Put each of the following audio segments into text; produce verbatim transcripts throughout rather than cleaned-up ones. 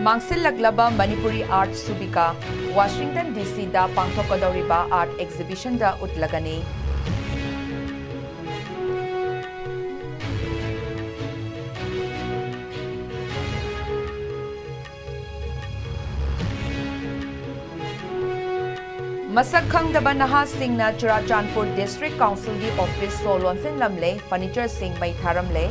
ꯃꯥꯡꯁꯤꯜꯂꯛꯂꯕ Manipuri art ꯁꯨꯕꯤꯀꯥ Washington ꯗꯤ ꯁꯤꯗ ꯄꯥꯡꯊꯣꯛꯀꯗꯧꯔꯤꯕ art exhibitionꯗ ꯎꯠꯂꯒꯅꯤ꯫ ꯃꯁꯛ ꯈꯪꯗꯕ ꯅꯍꯥꯁꯤꯡꯅ ꯆꯨꯔꯥꯆꯥꯟꯄꯨꯔ District Councilꯒꯤ office ꯁꯣ ꯂꯣꯟꯁꯤꯟꯂꯝꯂꯦ, furnitureꯁꯤꯡ ꯃꯩ ꯊꯥꯔꯝꯂꯦ꯫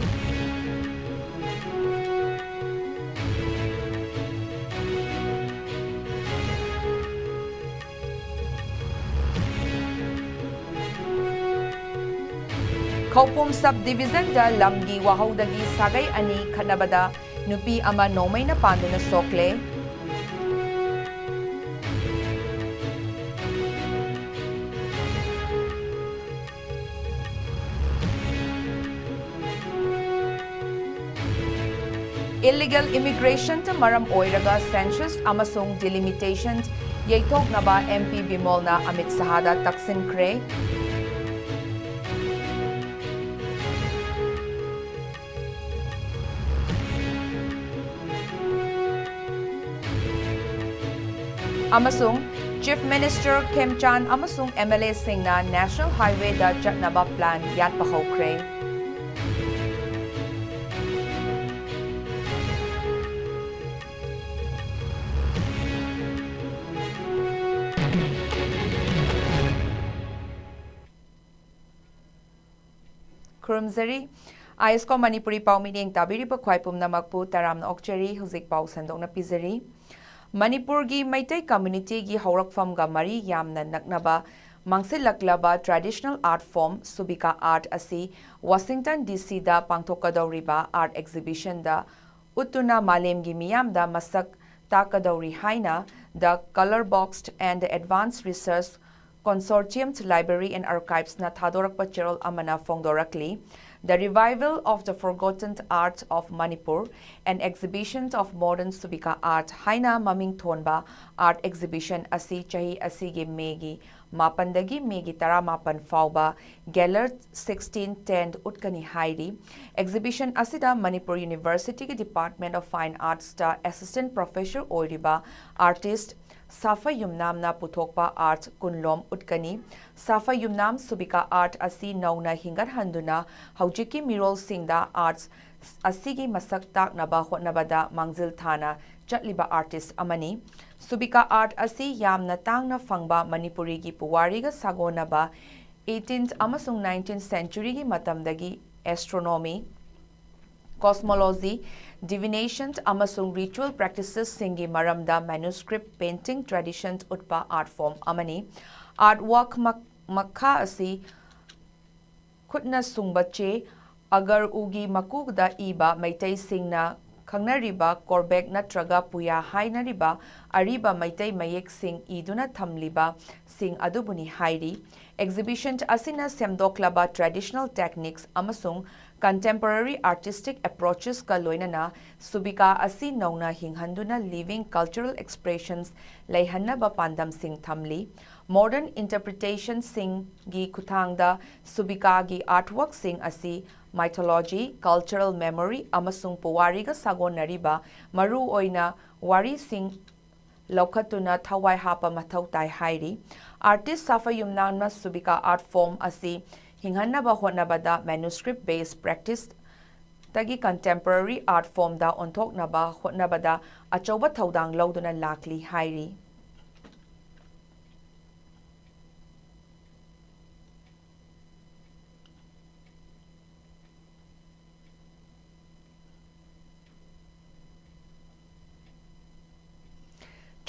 ꯈꯧꯄꯨꯝ Sub Divisionꯗ ꯂꯝꯒꯤ ꯋꯥꯍꯧꯗꯒꯤ ꯁꯥꯒꯩ ꯑꯅꯤ ꯈꯠꯅꯕꯗ ꯅꯨꯄꯤ ꯑꯃ ꯅꯣꯡꯃꯩꯅ ꯄꯥꯟꯗꯨꯅ ꯁꯣꯛꯂꯦ꯫ Illegal immigration ꯃꯔꯝ ꯑꯣꯏꯔꯒ census ꯑꯃꯁꯨꯡ delimitation ꯌꯩꯊꯣꯛꯅꯕ M P ꯕꯤꯃꯣꯜꯅ ꯑꯃꯤꯠ ꯁꯍꯥꯗ ꯇꯛꯁꯤꯟꯈ꯭ꯔꯦ꯫ ꯑꯃꯁꯨꯡ Chief Minister ꯈꯦꯝꯆꯥꯟ ꯑꯃꯁꯨꯡ M L Aꯁꯤꯡꯅ National Highwayꯗ ꯆꯠꯅꯕ plan ꯌꯥꯠꯄ ꯍꯧꯈ꯭ꯔꯦ꯫ ꯈꯨꯔꯨꯝꯖꯔꯤ꯫ ISCO ꯃꯅꯤꯄꯨꯔꯤ ꯄꯥꯎ ꯃꯤꯠꯌꯦꯡ ꯇꯥꯕꯤꯔꯤꯕ ꯈ꯭ꯋꯥꯏ ꯄꯨꯝꯅꯃꯛꯄꯨ ꯇꯔꯥꯝꯅ ꯑꯣꯛꯆꯔꯤ꯫ ꯍꯧꯖꯤꯛ ꯄꯥꯎ ꯁꯟꯗꯣꯛꯅ ꯄꯤꯖꯔꯤ꯫ ꯃꯅꯤꯄꯨꯔꯒꯤ ꯃꯩꯇꯩ communityꯒꯤ ꯍꯧꯔꯛꯐꯝꯒ ꯃꯔꯤ ꯌꯥꯝꯅ ꯅꯛꯅꯕ ꯃꯥꯡꯁꯤꯜꯂꯛꯂꯕ traditional art form ꯁꯨꯕꯤꯀꯥ art ꯑꯁꯤ Washington D Cꯗ ꯄꯥꯡꯊꯣꯛꯀꯗꯧꯔꯤꯕ art exhibitionꯗ ꯎꯠꯇꯨꯅ ꯃꯥꯂꯦꯝꯒꯤ ꯃꯤꯌꯥꯝꯗ ꯃꯁꯛ ꯇꯥꯛꯀꯗꯧꯔꯤ ꯍꯥꯏꯅ The Colour Box and the Advanced Research Consortium Library and Archivesꯅ ꯊꯥꯗꯣꯔꯛꯄ ꯆꯦꯔꯣꯜ ꯑꯃꯅ ꯐꯣꯡꯗꯣꯔꯛꯂꯤ꯫ The Revival of the Forgotten Art of Manipur, an Exhibition of Modern Subika Art ꯍꯥꯏꯅ ꯃꯃꯤꯡ ꯊꯣꯟꯕ art exhibition ꯑꯁꯤ ꯆꯍꯤ ꯑꯁꯤꯒꯤ ꯃꯦꯒꯤ ꯃꯥꯄꯟꯗꯒꯤ ꯃꯦꯒꯤ ꯇꯔꯥꯃꯥꯄꯟ ꯐꯥꯎꯕ Galler sixteen ten ꯎꯠꯀꯅꯤ ꯍꯥꯏꯔꯤ꯫ Exhibition ꯑꯁꯤꯗ ꯃꯅꯤꯄꯨꯔ ꯌꯨꯅꯤꯚꯔꯁꯤꯇꯤꯒꯤ Department of Fine Artsꯇ assistant professor ꯑꯣꯏꯔꯤꯕ artist ꯁꯥꯐ ꯌꯨꯝꯅꯥꯝꯅ ꯄꯨꯊꯣꯛꯄ art ꯀꯨꯟꯂꯣꯝ ꯎꯠꯀꯅꯤ꯫ ꯁꯥꯐ ꯌꯨꯝꯅꯥꯝ ꯁꯨꯕꯤꯀꯥ art ꯑꯁꯤ ꯅꯧꯅ ꯍꯤꯡꯒꯠꯍꯟꯗꯨꯅ ꯍꯧꯖꯤꯛꯀꯤ ꯃꯤꯔꯣꯜꯁꯤꯡꯗ arts ꯑꯁꯤꯒꯤ ꯃꯁꯛ ꯇꯥꯛꯅꯕ ꯍꯣꯠꯅꯕꯗ ꯃꯥꯡꯖꯤꯜ ꯊꯥꯅ ꯆꯠꯂꯤꯕ artist ꯑꯃꯅꯤ꯫ ꯁꯨꯕꯤꯀꯥ art ꯑꯁꯤ ꯌꯥꯝꯅ ꯇꯥꯡꯅ ꯐꯪꯕ ꯃꯅꯤꯄꯨꯔꯤꯒꯤ ꯄꯨꯋꯥꯔꯤꯒ ꯁꯥꯒꯣꯟꯅꯕ eighteenth ꯑꯃꯁꯨꯡ nineteenth centuryꯒꯤ ꯃꯇꯝꯗꯒꯤ astronomy, cosmology, divination ꯑꯃꯁꯨꯡ ritual practicesꯁꯤꯡꯒꯤ ꯃꯔꯝꯗ manuscript painting tradition ꯎꯠꯄ art form ꯑꯃꯅꯤ꯫ Artwork ꯃꯛ-, ꯃꯈꯥ ꯑꯁꯤ ꯈꯨꯠꯅ ꯁꯨꯡꯕ ꯆꯦ, ꯑꯒꯔ ꯎꯒꯤ ꯃꯀꯨꯗ ꯏꯕ ꯃꯩꯇꯩꯁꯤꯡꯅ ꯈꯪꯅꯔꯤꯕ ꯀꯣꯔꯕꯦꯛ ꯅꯠꯇ꯭ꯔꯒ ꯄꯨꯌꯥ ꯍꯥꯏꯅꯔꯤꯕ ꯑꯔꯤꯕ ꯃꯩꯇꯩ ꯃꯌꯦꯛꯁꯤꯡ ꯏꯗꯨꯅ ꯊꯝꯂꯤꯕ ꯁꯤꯡ ꯑꯗꯨꯕꯨꯅꯤ ꯍꯥꯏꯔꯤ꯫ Exhibition ꯑꯁꯤꯅ ꯁꯦꯝꯗꯣꯛꯂꯕ traditional techniques ꯑꯃꯁꯨꯡ contemporary artistic approachesꯀ ꯂꯣꯏꯅꯅ ꯁꯨꯕꯤꯀꯥ ꯑꯁꯤ ꯅꯧꯅ ꯍꯤꯡꯍꯟꯗꯨꯅ living cultural expressions ꯂꯩꯍꯟꯅꯕ ꯄꯥꯟꯗꯝꯁꯤꯡ ꯊꯝꯂꯤ꯫ Modern interpretationꯁꯤꯡꯒꯤ ꯈꯨꯠꯊꯥꯡꯗ ꯁꯨꯕꯤꯀꯥꯒꯤ artworkꯁꯤꯡ ꯑꯁꯤ mythology, cultural memory ꯑꯃꯁꯨꯡ ꯄꯨꯋꯥꯔꯤꯒ ꯁꯥꯒꯣꯟꯅꯔꯤꯕ ꯃꯔꯨꯑꯣꯏꯅ ꯋꯥꯔꯤꯁꯤꯡ ꯂꯧꯈꯠꯇꯨꯅ ꯊꯋꯥꯏ ꯍꯥꯞꯄ ꯃꯊꯧ ꯇꯥꯏ ꯍꯥꯏꯔꯤ꯫ Artist ꯁꯥꯐ ꯌꯨꯝꯅꯥꯝꯅ ꯁꯨꯕꯤꯀꯥ art form ꯑꯁꯤ ꯍꯤꯡꯍꯟꯅꯕ ꯍꯣꯠꯅꯕꯗ manuscript based practiceꯇꯒꯤ contemporary art formꯗ ꯑꯣꯟꯊꯣꯛꯅꯕ ꯍꯣꯠꯅꯕꯗ ꯑꯆꯧꯕ ꯊꯧꯗꯥꯡ ꯂꯧꯗꯨꯅ ꯂꯥꯛꯂꯤ ꯍꯥꯏꯔꯤ꯫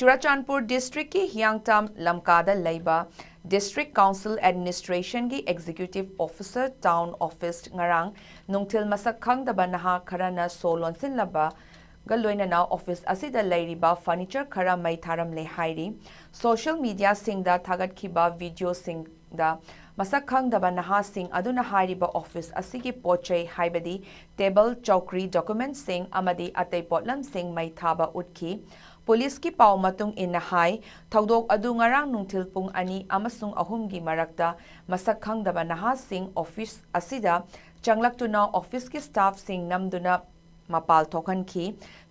ꯆꯨꯔꯥꯆꯥꯟꯄꯨꯔ districtꯀꯤ ꯍꯤꯌꯥꯡꯊꯥꯡ ꯂꯝꯀꯥꯗ ꯂꯩꯕ District Council Administrationꯒꯤ Executive Officer Town Office ꯉꯔꯥꯡ ꯅꯨꯡꯊꯤꯜ ꯃꯁꯛ ꯈꯪꯗꯕ ꯅꯍꯥ ꯈꯔꯅ ꯁꯣ ꯂꯣꯟꯁꯤꯜꯂꯕꯒ ꯂꯣꯏꯅꯅ office ꯑꯁꯤꯗ ꯂꯩꯔꯤꯕ furniture ꯈꯔ ꯃꯩ ꯊꯥꯔꯝꯂꯦ ꯍꯥꯏꯔꯤ꯫ Social mediaꯁꯤꯡꯗ ꯊꯥꯒꯠꯈꯤꯕ videoꯁꯤꯡꯗ ꯃꯁꯛ ꯈꯪꯗꯕ ꯅꯍꯥꯁꯤꯡ ꯑꯗꯨꯅ ꯍꯥꯏꯔꯤꯕ ꯑꯣꯐꯤꯁ ꯑꯁꯤꯒꯤ ꯄꯣꯠ ꯆꯩ, ꯍꯥꯏꯕꯗꯤ ꯇꯦꯕꯜ, ꯆꯧꯀ꯭ꯔꯤ, ꯗꯣꯀꯨꯃꯦꯟꯠꯁꯤꯡ ꯑꯃꯗꯤ ꯑꯇꯩ ꯄꯣꯠꯂꯝꯁꯤꯡ ꯃꯩ ꯊꯥꯕ ꯎꯠꯈꯤ꯫ ꯄꯨꯂꯤꯁꯀꯤ ꯄꯥꯎ ꯃꯇꯨꯡ ꯏꯟꯅ ꯍꯥꯏ, ꯊꯧꯗꯣꯛ ꯑꯗꯨ ꯉꯔꯥꯡ ꯅꯨꯡꯊꯤꯜ ꯄꯨꯡ ꯑꯅꯤ ꯑꯃꯁꯨꯡ ꯑꯍꯨꯝꯒꯤ ꯃꯔꯛꯇ ꯃꯁꯛ ꯈꯪꯗꯕ ꯅꯍꯥꯁꯤꯡ ꯑꯣꯐꯤꯁ ꯑꯁꯤꯗ ꯆꯪꯂꯛꯇꯨꯅ ꯑꯣꯐꯤꯁꯀꯤ ꯁ꯭ꯇꯥꯐꯁꯤꯡ ꯅꯝꯗꯨꯅ ꯃꯄꯥꯜ ꯊꯣꯛꯍꯟꯈꯤ꯫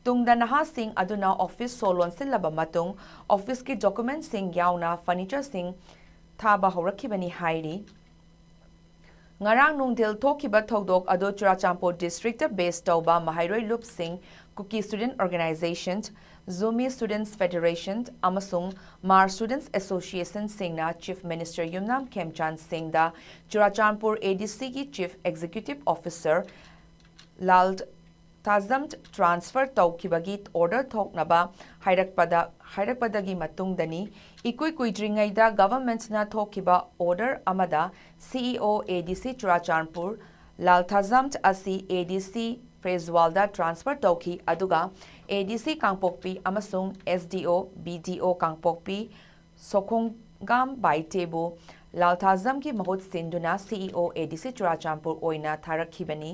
ꯇꯨꯡꯗ ꯅꯍꯥꯁꯤꯡ ꯑꯗꯨꯅ ꯑꯣꯐꯤꯁ ꯁꯣ ꯂꯣꯟꯁꯤꯜꯂꯕ ꯃꯇꯨꯡ, ꯑꯣꯐꯤꯁꯀꯤ ꯗꯣꯀꯨꯃꯦꯟꯠꯁꯤꯡ ꯌꯥꯎꯅ ꯐꯔꯅꯤꯆꯔꯁꯤꯡ ꯊꯥꯕ ꯍꯧꯔꯛꯈꯤꯕꯅꯤ ꯍꯥꯏꯔꯤ꯫ ꯉꯔꯥꯡ ꯅꯨꯡꯊꯤꯜ ꯊꯣꯛꯈꯤꯕ ꯊꯧꯗꯣꯛ ꯑꯗꯨ ꯆꯨꯔꯥꯆꯥꯟꯄꯨꯔ ꯗꯤꯁꯇ꯭ꯔꯤꯛꯇ ꯕꯦꯁ ꯇꯧꯕ ꯃꯍꯩꯔꯣꯏ ꯂꯨꯞꯁꯤꯡ, ꯀꯨꯀꯤ ꯁ꯭ꯇꯨꯗꯦꯟꯠ ꯑꯣꯔꯒꯅꯥꯏꯖꯦꯁꯟ, ꯖꯨꯃꯤ ꯁ꯭ꯇꯨꯗꯦꯟꯠꯁ ꯐꯦꯗꯦꯔꯦꯁꯟ ꯑꯃꯁꯨꯡ ꯃꯥꯔ ꯁ꯭ꯇꯨꯗꯦꯟꯠꯁ ꯑꯦꯁꯣꯁꯤꯌꯦꯁꯟꯁꯤꯡꯅ ꯆꯤꯐ ꯃꯤꯅꯤꯁꯇꯔ ꯌꯨꯝꯅꯥꯝ ꯈꯦꯝꯆꯥꯟ ꯁꯤꯡꯗ ꯆꯨꯔꯥꯆꯥꯟꯄꯨꯔ ꯑꯦ ꯗꯤ ꯁꯤꯒꯤ ꯆꯤꯐ ꯑꯦꯛꯖꯤꯀ꯭ꯌꯨꯇꯤꯚ ꯑꯣꯐꯤꯁꯔ ꯂꯥꯜ ꯊꯥꯖꯝ ꯇ꯭ꯔꯥꯟꯁꯐꯔ ꯇꯧꯈꯤꯕꯒꯤ ꯑꯣꯔꯗꯔ ꯊꯣꯛꯅꯕ ꯍꯥꯏꯔꯛꯄꯗ, ꯍꯥꯏꯔꯛꯄꯗꯒꯤ ꯃꯇꯨꯡꯗꯅꯤ꯫ ꯏꯀꯨꯏ ꯀꯨꯏꯗ꯭ꯔꯤꯉꯩꯗ ꯒꯚꯔꯟꯃꯦꯟꯠꯅ ꯊꯣꯛꯈꯤꯕ ꯑꯣꯔꯗꯔ ꯑꯃꯗ ꯁꯤ ꯏ ꯑꯣ ꯑꯦ ꯗꯤ ꯁꯤ ꯆꯨꯔꯥꯆꯥꯟꯄꯨꯔ ꯂꯥꯜ ꯊꯥꯖꯝ ꯑꯁꯤ ꯑꯦ ꯗꯤ ꯁꯤ ꯐꯦꯖꯋꯥꯜꯗ ꯇ꯭ꯔꯥꯟꯁꯐꯔ ꯇꯧꯈꯤ, ꯑꯗꯨꯒ ꯑꯦ ꯗꯤ ꯁꯤ ꯀꯥꯡꯄꯣꯛꯄꯤ ꯑꯃꯁꯨꯡ ꯑꯦꯁ ꯗꯤ ꯑꯣ, ꯕꯤ ꯗꯤ ꯑꯣ ꯀꯥꯡꯄꯣꯛꯄꯤ ꯁꯣꯈꯣꯡꯒꯥꯝ ꯕꯥꯏꯇꯦꯕꯨ ꯂꯥꯜ ꯊꯥꯖꯝꯒꯤ ꯃꯍꯨꯠ ꯁꯤꯟꯗꯨꯅ ꯁꯤ ꯏ ꯑꯣ ꯑꯦ ꯗꯤ ꯁꯤ ꯆꯨꯔꯥꯆꯥꯟꯄꯨꯔ ꯑꯣꯏꯅ ꯊꯥꯔꯛꯈꯤꯕꯅꯤ꯫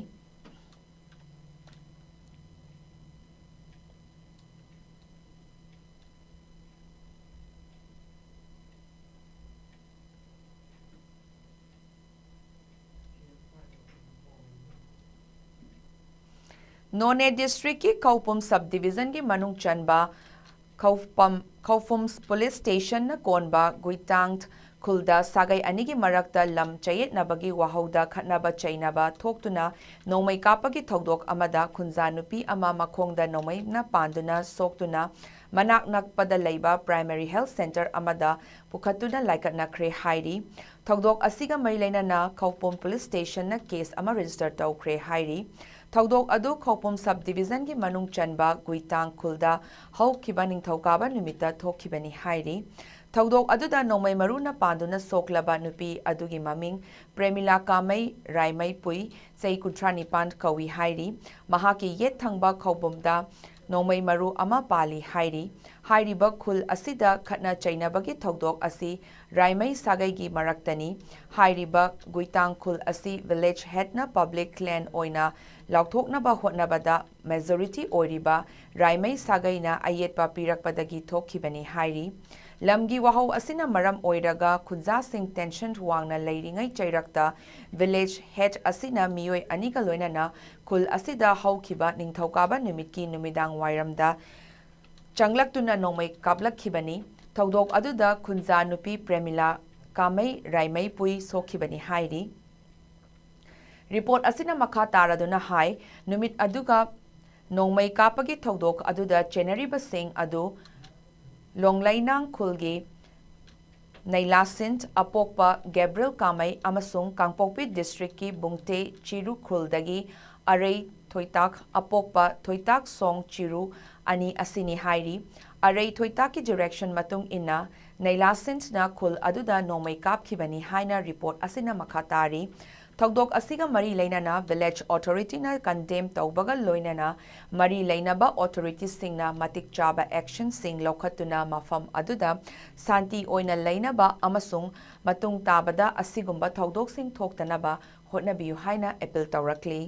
ꯅꯣꯅꯦ ꯗꯤꯁꯇ꯭ꯔꯤꯛꯀꯤ ꯈꯧꯄꯨꯝ ꯁꯕ ꯗꯤꯕꯤꯖꯟꯒꯤ ꯃꯅꯨꯡ ꯆꯟꯕ ꯈꯧꯄꯝ, ꯈꯧꯄꯨꯝ ꯄꯨꯂꯤꯁ ꯁ꯭ꯇꯦꯁꯟꯅ ꯀꯣꯟꯕ ꯒꯨꯏꯇꯥꯡ ꯈꯨꯜꯗ ꯁꯥꯒꯩ ꯑꯅꯤꯒꯤ ꯃꯔꯛꯇ ꯂꯝ ꯆꯌꯦꯠꯅꯕꯒꯤ ꯋꯥꯍꯧꯗ ꯈꯠꯅꯕ ꯆꯩꯅꯕ ꯊꯣꯛꯇꯨꯅ ꯅꯣꯡꯃꯩ ꯀꯥꯞꯄꯒꯤ ꯊꯧꯗꯣꯛ ꯑꯃꯗ ꯈꯨꯟꯖꯥ ꯅꯨꯄꯤ ꯑꯃ ꯃꯈꯣꯡꯗ ꯅꯣꯡꯃꯩꯅ ꯄꯥꯟꯗꯨꯅ ꯁꯣꯛꯇꯨꯅ ꯃꯅꯥꯛ ꯅꯛꯄꯗ ꯂꯩꯕ ꯄ꯭ꯔꯥꯏꯃꯔꯤ ꯍꯦꯜꯊ ꯁꯦꯟꯇꯔ ꯑꯃꯗ ꯄꯨꯈꯠꯇꯨꯅ ꯂꯥꯏꯀꯠꯅꯈ꯭ꯔꯦ ꯍꯥꯏꯔꯤ꯫ ꯊꯧꯗꯣꯛ ꯑꯁꯤꯒ ꯃꯔꯤ ꯂꯩꯅꯅ ꯈꯧꯄꯨꯝ ꯄꯨꯂꯤꯁ ꯁ꯭ꯇꯦꯁꯟꯅ ꯀꯦꯁ ꯑꯃ ꯔꯦꯖꯤꯁꯇꯔ ꯇꯧꯈ꯭ꯔꯦ ꯍꯥꯏꯔꯤ꯫ ꯊꯧꯗꯣꯛ ꯑꯗꯨ ꯈꯧꯄꯨꯝ ꯁꯕ ꯗꯤꯕꯤꯖꯟꯒꯤ ꯃꯅꯨꯡ ꯆꯟꯕ ꯒꯨꯏꯇꯥꯡ ꯈꯨꯜꯗ ꯍꯧꯈꯤꯕ ꯅꯤꯡꯊꯧꯀꯥꯕ ꯅꯨꯃꯤꯠꯇ ꯊꯣꯛꯈꯤꯕꯅꯤ ꯍꯥꯏꯔꯤ꯫ ꯊꯧꯗꯣꯛ ꯑꯗꯨꯗ ꯅꯣꯡꯃꯩ ꯃꯔꯨꯅ ꯄꯥꯟꯗꯨꯅ ꯁꯣꯛꯂꯕ ꯅꯨꯄꯤ ꯑꯗꯨꯒꯤ ꯃꯃꯤꯡ ꯄ꯭ꯔꯦꯃꯤꯂꯥ ꯀꯥꯃꯩ ꯔꯥꯏꯃꯩꯄꯨꯏ, ꯆꯍꯤ ꯀꯨꯟꯊ꯭ꯔꯥ ꯅꯤꯄꯥꯟ ꯀꯧꯏ ꯍꯥꯏꯔꯤ꯫ ꯃꯍꯥꯛꯀꯤ ꯌꯦꯠ ꯊꯪꯕ ꯈꯧꯄꯨꯝꯗ ꯅꯣꯡꯃꯩ ꯃꯔꯨ ꯑꯃ ꯄꯥꯜꯂꯤ ꯍꯥꯏꯔꯤ꯫ ꯍꯥꯏꯔꯤꯕ ꯈꯨꯜ ꯑꯁꯤꯗ ꯈꯠꯅ ꯆꯩꯅꯕꯒꯤ ꯊꯧꯗꯣꯛ ꯑꯁꯤ ꯔꯥꯏꯃꯩ ꯁꯥꯒꯩꯒꯤ ꯃꯔꯛꯇꯅꯤ꯫ ꯍꯥꯏꯔꯤꯕ ꯒꯨꯏꯇꯥꯡ ꯈꯨꯜ ꯑꯁꯤ village headꯅ public land ꯑꯣꯏꯅ ꯂꯥꯎꯊꯣꯛꯅꯕ ꯍꯣꯠꯅꯕꯗ majority ꯑꯣꯏꯔꯤꯕ ꯔꯥꯏꯃꯩ ꯁꯥꯒꯩꯅ ꯑꯌꯦꯠꯄ ꯄꯤꯔꯛꯄꯗꯒꯤ ꯊꯣꯛꯈꯤꯕꯅꯤ ꯍꯥꯏꯔꯤ꯫ ꯂꯝꯒꯤ ꯋꯥꯍꯧ ꯑꯁꯤꯅ ꯃꯔꯝ ꯑꯣꯏꯔꯒ ꯈꯨꯟꯖꯥꯁꯤꯡ tension ꯋꯥꯡꯅ ꯂꯩꯔꯤꯉꯩ ꯆꯩꯔꯛꯇ village head ꯑꯁꯤꯅ ꯃꯤꯑꯣꯏ ꯑꯅꯤꯒ ꯂꯣꯏꯅꯅ ꯈꯨꯜ ꯑꯁꯤꯗ ꯍꯧꯈꯤꯕ ꯅꯤꯡꯊꯧꯀꯥꯕ ꯅꯨꯃꯤꯠꯀꯤ ꯅꯨꯃꯤꯗꯥꯡ ꯋꯥꯏꯔꯝꯗ ꯆꯪꯂꯛꯇꯨꯅ ꯅꯣꯡꯃꯩ ꯀꯥꯞꯂꯛꯈꯤꯕꯅꯤ꯫ ꯊꯧꯗꯣꯛ ꯑꯗꯨꯗ ꯈꯨꯟꯖꯥ ꯅꯨꯄꯤ ꯄ꯭ꯔꯦꯃꯤꯂꯥ ꯀꯥꯃꯩ ꯔꯥꯏꯃꯩ ꯄꯨꯏ ꯁꯣꯛꯈꯤꯕꯅꯤ ꯍꯥꯏꯔꯤ꯫ Report ꯑꯁꯤꯅ ꯃꯈꯥ ꯇꯥꯔꯗꯨꯅ ꯍꯥꯏ, ꯅꯨꯃꯤꯠ ꯑꯗꯨꯒ ꯅꯣꯡꯃꯩ ꯀꯥꯞꯄꯒꯤ ꯊꯧꯗꯣꯛ ꯑꯗꯨꯗ ꯆꯦꯟꯅꯔꯤꯕꯁꯤꯡ ꯑꯗꯨ ꯂꯣꯡꯂꯩꯅꯥꯡ ꯈꯨꯜꯒꯤ ꯅꯩꯂꯥꯁꯤꯟ ꯑꯄꯣꯛꯄ ꯒꯦꯕ꯭ꯔꯤꯜ ꯀꯥꯃꯩ ꯑꯃꯁꯨꯡ ꯀꯥꯡꯄꯣꯛꯄꯤ districtꯀꯤ ꯕꯨꯡꯇꯦ ꯆꯤꯔꯨ ꯈꯨꯜꯗꯒꯤ ꯑꯔꯩ ꯊꯣꯏꯇꯥꯛ ꯑꯄꯣꯛꯄ ꯊꯣꯏꯇꯥꯛ ꯁꯣꯡ ꯆꯤꯔꯨ ꯑꯅꯤ ꯑꯁꯤꯅꯤ ꯍꯥꯏꯔꯤ꯫ ꯑꯔꯩ ꯊꯣꯏꯇꯥꯛꯀꯤ direction ꯃꯇꯨꯡ ꯏꯟꯅ ꯅꯩꯂꯥꯁꯤꯟꯅ ꯈꯨꯜ ꯑꯗꯨꯗ ꯅꯣꯡꯃꯩ ꯀꯥꯞꯈꯤꯕꯅꯤ ꯍꯥꯏꯅ report ꯑꯁꯤꯅ ꯃꯈꯥ ꯇꯥꯔꯤ꯫ ꯊꯧꯗꯣꯛ ꯑꯁꯤꯒ ꯃꯔꯤ ꯂꯩꯅꯅ village authorityꯅ condemn ꯇꯧꯕꯒ ꯂꯣꯏꯅꯅ ꯃꯔꯤ ꯂꯩꯅꯕ authorityꯁꯤꯡꯅ ꯃꯇꯤꯛ ꯆꯥꯕ actionꯁꯤꯡ ꯂꯧꯈꯠꯇꯨꯅ ꯃꯐꯝ ꯑꯗꯨꯗ ꯁꯥꯟꯇꯤ ꯑꯣꯏꯅ ꯂꯩꯅꯕ ꯑꯃꯁꯨꯡ ꯃꯇꯨꯡ ꯇꯥꯕꯗ ꯑꯁꯤꯒꯨꯝꯕ ꯊꯧꯗꯣꯛꯁꯤꯡ ꯊꯣꯛꯇꯅꯕ ꯍꯣꯠꯅꯕꯤꯌꯨ ꯍꯥꯏꯅ appeal ꯇꯧꯔꯛꯂꯤ꯫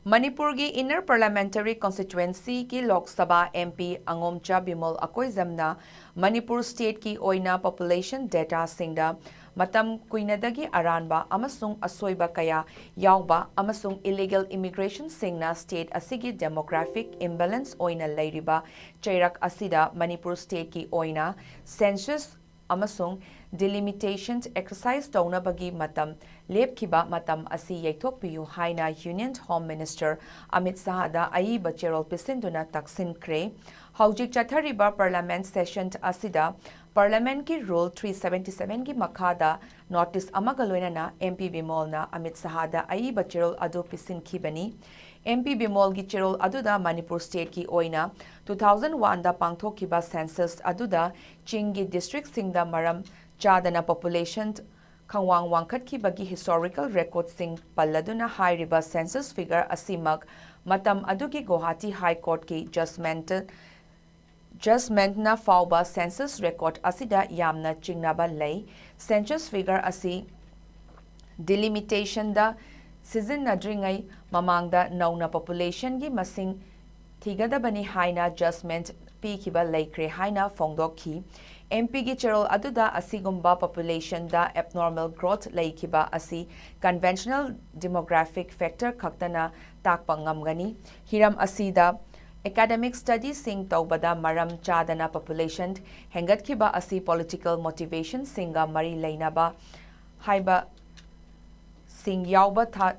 ꯃꯅꯤꯄꯨꯔꯒꯤ Inner Parliamentary Constituencyꯒꯤ Lok Sabha MP ꯑꯉꯣꯝꯆꯥ Bimol ꯑꯀꯣꯏꯖꯝꯅ Manipur stateꯀꯤ ꯑꯣꯏꯅ population dataꯁꯤꯡꯗ ꯃꯇꯝ ꯀꯨꯏꯅꯗꯒꯤ ꯑꯔꯥꯟꯕ ꯑꯃꯁꯨꯡ ꯑꯁꯣꯏꯕ ꯀꯌꯥ ꯌꯥꯎꯕ ꯑꯃꯁꯨꯡ illegal immigrationꯁꯤꯡꯅ state ꯑꯁꯤꯒꯤ demographic imbalance ꯑꯣꯏꯅ ꯂꯩꯔꯤꯕ ꯆꯩꯔꯛ ꯑꯁꯤꯗ ꯃꯅꯤꯄꯨꯔ stateꯀꯤ ꯑꯣꯏꯅ census ꯑꯃꯁꯨꯡ delimitation exercise ꯇꯧꯅꯕꯒꯤ ꯃꯇꯝ ꯂꯦꯞꯈꯤꯕ ꯃꯇꯝ ꯑꯁꯤ ꯌꯩꯊꯣꯛꯄꯤꯌꯨ ꯍꯥꯏꯅ Union Home Minister ꯑꯃꯤꯠ ꯁꯥꯍꯗ ꯑꯏꯕ ꯆꯦꯔꯣꯜ ꯄꯤꯁꯤꯟꯗꯨꯅ ꯇꯛꯁꯤꯟꯈ꯭ꯔꯦ꯫ ꯍꯧꯖꯤꯛ ꯆꯠꯊꯔꯤꯕ Parliament session ꯑꯁꯤꯗ Parliament ꯀꯤ Rule three seventy seven ꯒꯤ ꯃꯈꯥꯗ notice ꯑꯃꯒ ꯂꯣꯏꯅꯅ M P ꯕꯤꯃꯣꯜꯅ ꯑꯃꯤꯠ ꯁꯍꯥꯗ ꯑꯏꯕ ꯆꯦꯔꯣꯜ ꯑꯗꯨ ꯄꯤꯁꯤꯟꯈꯤꯕꯅꯤ꯫ M P ꯕꯤꯃꯣꯜꯒꯤ ꯆꯦꯔꯣꯜ ꯑꯗꯨꯗ ꯃꯅꯤꯄꯨꯔ state ꯀꯤ ꯑꯣꯏꯅ two thousand one ꯗ ꯄꯥꯡꯊꯣꯛꯈꯤꯕ census ꯑꯗꯨꯗ ꯆꯤꯡꯒꯤ district ꯁꯤꯡꯗ ꯃꯔꯝ ꯆꯥꯗꯅ population ꯈꯪꯋꯥꯡ ꯋꯥꯡꯈꯠꯈꯤꯕꯒꯤ historical record ꯁꯤꯡ ꯄꯜꯂꯗꯨꯅ ꯍꯥꯏꯔꯤꯕ census figure ꯑꯁꯤꯃꯛ ꯃꯇꯝ ꯑꯗꯨꯒꯤ ꯒꯨꯋꯥꯍꯥꯇꯤ High Court ꯀꯤ judgment, judgment ꯅ ꯐꯥꯎꯕ census record ꯑꯁꯤꯗ ꯌꯥꯝꯅ ꯆꯤꯡꯅꯕ ꯂꯩ꯫ Census figure ꯑꯁꯤ delimitation ꯗ ꯁꯤꯖꯤꯟꯅꯗ꯭ꯔꯤꯉꯩ ꯃꯃꯥꯡꯗ ꯅꯧꯅ population ꯒꯤ ꯃꯁꯤꯡ ꯊꯤꯒꯗꯕꯅꯤ ꯍꯥꯏꯅ judgment ꯄꯤꯈꯤꯕ ꯂꯩꯈ꯭ꯔꯦ ꯍꯥꯏꯅ ꯐꯣꯡꯗꯣꯛꯈꯤ꯫ M P ꯒꯤ ꯆꯦꯔꯣꯜ ꯑꯗꯨꯗ ꯑꯁꯤꯒꯨꯝꯕ population ꯗ abnormal growth ꯂꯩꯈꯤꯕ ꯑꯁꯤ conventional demographic factor ꯈꯛꯇꯅ ꯇꯥꯛꯄ ꯉꯝꯒꯅꯤ꯫ ꯍꯤꯔꯝ ꯑꯁꯤꯗ academic study ꯁꯤꯡ ꯇꯧꯕꯗ ꯃꯔꯝ ꯆꯥꯗꯅ population ꯍꯦꯟꯒꯠꯈꯤꯕ ꯑꯁꯤ political motivation ꯁꯤꯡꯒ ꯃꯔꯤ ꯂꯩꯅꯕ ꯍꯥꯏꯕ ꯁꯤꯡ ꯌꯥꯎꯕ ꯊꯥ-,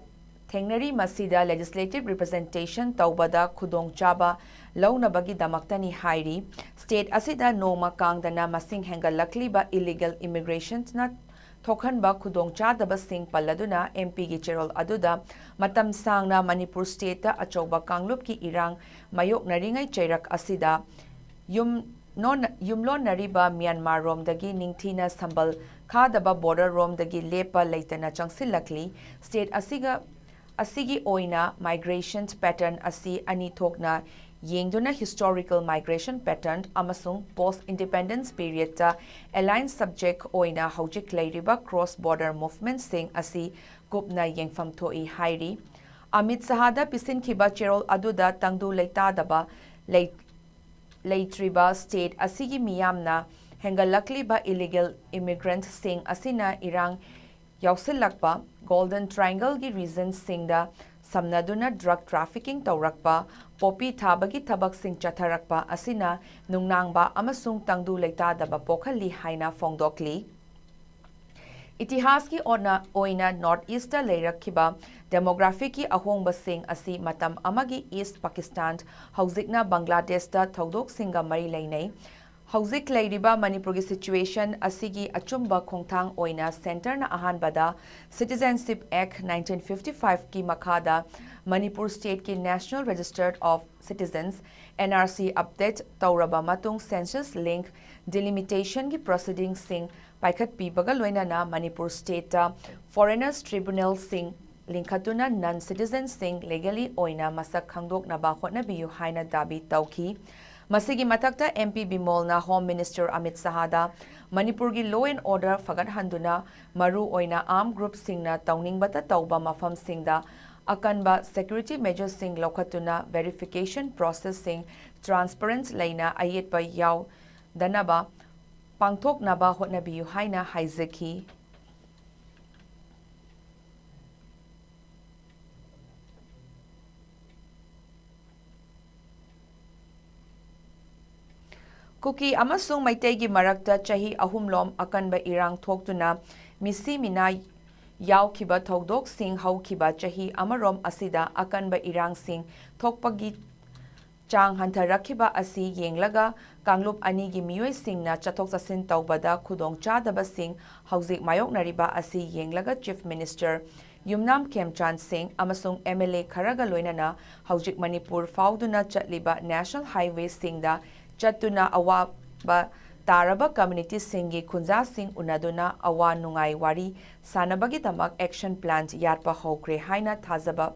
ꯊꯦꯡꯅꯔꯤ꯫ ꯃꯁꯤꯗ legislative representation ꯇꯧꯕꯗ ꯈꯨꯗꯣꯡꯆꯥꯕ ꯂꯧꯅꯕꯒꯤꯗꯃꯛꯇꯅꯤ ꯍꯥꯏꯔꯤ꯫ State ꯑꯁꯤꯗ ꯅꯣꯡꯃ ꯀꯥꯡꯗꯅ ꯃꯁꯤꯡ ꯍꯦꯟꯒꯠꯂꯛꯂꯤꯕ illegal immigrants ꯅ ꯊꯣꯛꯍꯟꯕ ꯈꯨꯗꯣꯡꯆꯥꯗꯕꯁꯤꯡ ꯄꯜꯂꯗꯨꯅ M P ꯒꯤ ꯆꯦꯔꯣꯜ ꯑꯗꯨꯗ ꯃꯇꯝ ꯁꯥꯡꯅ ꯃꯅꯤꯄꯨꯔ state ꯇ ꯑꯆꯧꯕ ꯀꯥꯡꯂꯨꯞꯀꯤ ꯏꯔꯥꯡ ꯃꯥꯌꯣꯛꯅꯔꯤꯉꯩ ꯆꯩꯔꯛ ꯑꯁꯤꯗ ꯌꯨꯝ ꯅꯣꯟ-, ꯌꯨꯝꯂꯣꯟꯅꯔꯤꯕ ꯃ꯭ꯌꯥꯟꯃꯥꯔ ꯔꯣꯝꯗꯒꯤ ꯅꯤꯡꯊꯤꯅ ꯁꯝꯕꯜ ꯈꯥꯗꯕ border ꯔꯣꯝꯗꯒꯤ ꯂꯦꯞꯄ ꯂꯩꯇꯅ ꯆꯪꯁꯤꯜꯂꯛꯂꯤ꯫ State ꯑꯁꯤꯒ, ꯑꯁꯤꯒꯤ ꯑꯣꯏꯅ migration pattern ꯑꯁꯤ ꯑꯅꯤ ꯊꯣꯛꯅ ꯌꯦꯡꯗꯨꯅ historical migration pattern ꯑꯃꯁꯨꯡ post independence period ꯇ alien subject ꯑꯣꯏꯅ ꯍꯧꯖꯤꯛ ꯂꯩꯔꯤꯕ cross border movement ꯁꯤꯡ ꯑꯁꯤ ꯀꯨꯞꯅ ꯌꯦꯡꯐꯝ ꯊꯣꯛꯏ ꯍꯥꯏꯔꯤ꯫ ꯑꯃꯤꯠ ꯁꯍꯥꯗ ꯄꯤꯁꯤꯟꯈꯤꯕ ꯆꯦꯔꯣꯜ ꯑꯗꯨꯗ ꯇꯪꯗꯨ ꯂꯩꯇꯥꯗꯕ ꯂꯩ-, ꯂꯩꯇ꯭ꯔꯤꯕ state ꯑꯁꯤꯒꯤ ꯃꯤꯌꯥꯝꯅ ꯍꯦꯟꯒꯠꯂꯛꯂꯤꯕ illegal immigrant ꯁꯤꯡ ꯑꯁꯤꯅ ꯏꯔꯥꯡ ꯌꯥꯎꯁꯤꯜꯂꯛꯄ, Golden Triangle ꯒꯤ region ꯁꯤꯡꯗ ꯁꯝꯅꯗꯨꯅ drug trafficking ꯇꯧꯔꯛꯄ, poppy ꯊꯥꯕꯒꯤ ꯊꯕꯛꯁꯤꯡ ꯆꯠꯊꯔꯛꯄ ꯑꯁꯤꯅ ꯅꯨꯡꯅꯥꯡꯕ ꯑꯃꯁꯨꯡ ꯇꯪꯗꯨ ꯂꯩꯇꯥꯗꯕ ꯄꯣꯛꯍꯜꯂꯤ ꯍꯥꯏꯅ ꯐꯣꯡꯗꯣꯛꯂꯤ꯫ ꯏꯇꯤꯍꯥꯁꯀꯤ ꯑꯣꯏꯅ, ꯑꯣꯏꯅ North East ꯇ ꯂꯩꯔꯛꯈꯤꯕ demographic ꯀꯤ ꯑꯍꯣꯡꯕꯁꯤꯡ ꯑꯁꯤ ꯃꯇꯝ ꯑꯃꯒꯤ East Pakistan, ꯍꯧꯖꯤꯛꯅ ꯕꯪꯒ꯭ꯂꯥꯗꯦꯁꯇ ꯊꯧꯗꯣꯛꯁꯤꯡꯒ ꯃꯔꯤ ꯂꯩꯅꯩ꯫ ꯍꯧꯖꯤꯛ ꯂꯩꯔꯤꯕ ꯃꯅꯤꯄꯨꯔꯒꯤ situation ꯑꯁꯤꯒꯤ ꯑꯆꯨꯝꯕ ꯈꯣꯡꯊꯥꯡ ꯑꯣꯏꯅ centreꯅ ꯑꯍꯥꯟꯕꯗ Citizenship Act nineteen fifty fiveꯀꯤ ꯃꯈꯥꯗ Manipur stateꯀꯤ National Register of Citizens, NRC, update ꯇꯧꯔꯕ ꯃꯇꯨꯡ census link delimitationꯒꯤ proceedingꯁꯤꯡ ꯄꯥꯏꯈꯠꯄꯤꯕꯒ ꯂꯣꯏꯅꯅ ꯃꯅꯤꯄꯨꯔ stateꯇ foreigners tribunalꯁꯤꯡ ꯂꯤꯡꯈꯠꯇꯨꯅ non citizenꯁꯤꯡ legally ꯑꯣꯏꯅ ꯃꯁꯛ ꯈꯪꯗꯣꯛꯅꯕ ꯍꯣꯠꯅꯕꯤꯌꯨ ꯍꯥꯏꯅ ꯗꯥꯕꯤ ꯇꯧꯈꯤ꯫ ꯃꯁꯤꯒꯤ ꯃꯊꯛꯇ MP ꯕꯤꯃꯣꯜꯅ Home Minister ꯑꯃꯤꯠ ꯁꯍꯥꯗ ꯃꯅꯤꯄꯨꯔꯒꯤ law and order ꯐꯒꯠꯍꯟꯗꯨꯅ ꯃꯔꯨ ꯑꯣꯏꯅ armed groupꯁꯤꯡꯅ ꯇꯧꯅꯤꯡꯕꯇ ꯇꯧꯕ ꯃꯐꯝꯁꯤꯡꯗ ꯑꯀꯟꯕ security measuresꯁꯤꯡ ꯂꯧꯈꯠꯇꯨꯅ verification processꯁꯤꯡ transparent ꯂꯩꯅ ꯑꯌꯦꯠꯄ ꯌꯥꯎꯗꯅꯕ ꯄꯥꯡꯊꯣꯛꯅꯕ ꯍꯣꯠꯅꯕꯤꯌꯨ ꯍꯥꯏꯅ ꯍꯥꯏꯖꯈꯤ꯫ ꯀꯨꯀꯤ ꯑꯃꯁꯨꯡ ꯃꯩꯇꯩꯒꯤ ꯃꯔꯛꯇ ꯆꯍꯤ ꯑꯍꯨꯝꯂꯣꯝ ꯑꯀꯟꯕ ꯏꯔꯥꯡ ꯊꯣꯛꯇꯨꯅ ꯃꯤꯁꯤ ꯃꯤꯅꯥ ꯌꯥꯎꯈꯤꯕ ꯊꯧꯗꯣꯛꯁꯤꯡ ꯍꯧꯈꯤꯕ ꯆꯍꯤ ꯑꯃꯔꯣꯝ ꯑꯁꯤꯗ ꯑꯀꯟꯕ ꯏꯔꯥꯡꯁꯤꯡ ꯊꯣꯛꯄꯒꯤ ꯆꯥꯡ ꯍꯟꯊꯔꯛꯈꯤꯕ ꯑꯁꯤ ꯌꯦꯡꯂꯒ ꯀꯥꯡꯂꯨꯞ ꯑꯅꯤꯒꯤ ꯃꯤꯑꯣꯏꯁꯤꯡꯅ ꯆꯠꯊꯣꯛ ꯆꯠꯁꯤꯟ ꯇꯧꯕꯗ ꯈꯨꯗꯣꯡꯆꯥꯗꯕꯁꯤꯡ ꯍꯧꯖꯤꯛ ꯃꯥꯌꯣꯛꯅꯔꯤꯕ ꯑꯁꯤ ꯌꯦꯡꯂꯒ Chief Minister ꯌꯨꯝꯅꯥꯝ ꯈꯦꯝꯆꯥꯟ ꯁꯤꯡ ꯑꯃꯁꯨꯡ MLA ꯈꯔꯒ ꯂꯣꯏꯅꯅ ꯍꯧꯖꯤꯛ ꯃꯅꯤꯄꯨꯔ ꯐꯥꯎꯗꯨꯅ ꯆꯠꯂꯤꯕ National Highwayꯁꯤꯡꯗ ꯆꯠꯇꯨꯅ ꯑꯋꯥꯕ ꯇꯥꯔꯕ communityꯁꯤꯡꯒꯤ ꯈꯨꯟꯖꯥꯁꯤꯡ ꯎꯅꯗꯨꯅ ꯑꯋꯥ ꯅꯨꯡꯉꯥꯏ ꯋꯥꯔꯤ ꯁꯥꯟꯅꯕꯒꯤꯗꯃꯛ action plan ꯌꯥꯠꯄ ꯍꯧꯈ꯭ꯔꯦ ꯍꯥꯏꯅ ꯊꯥꯖꯕ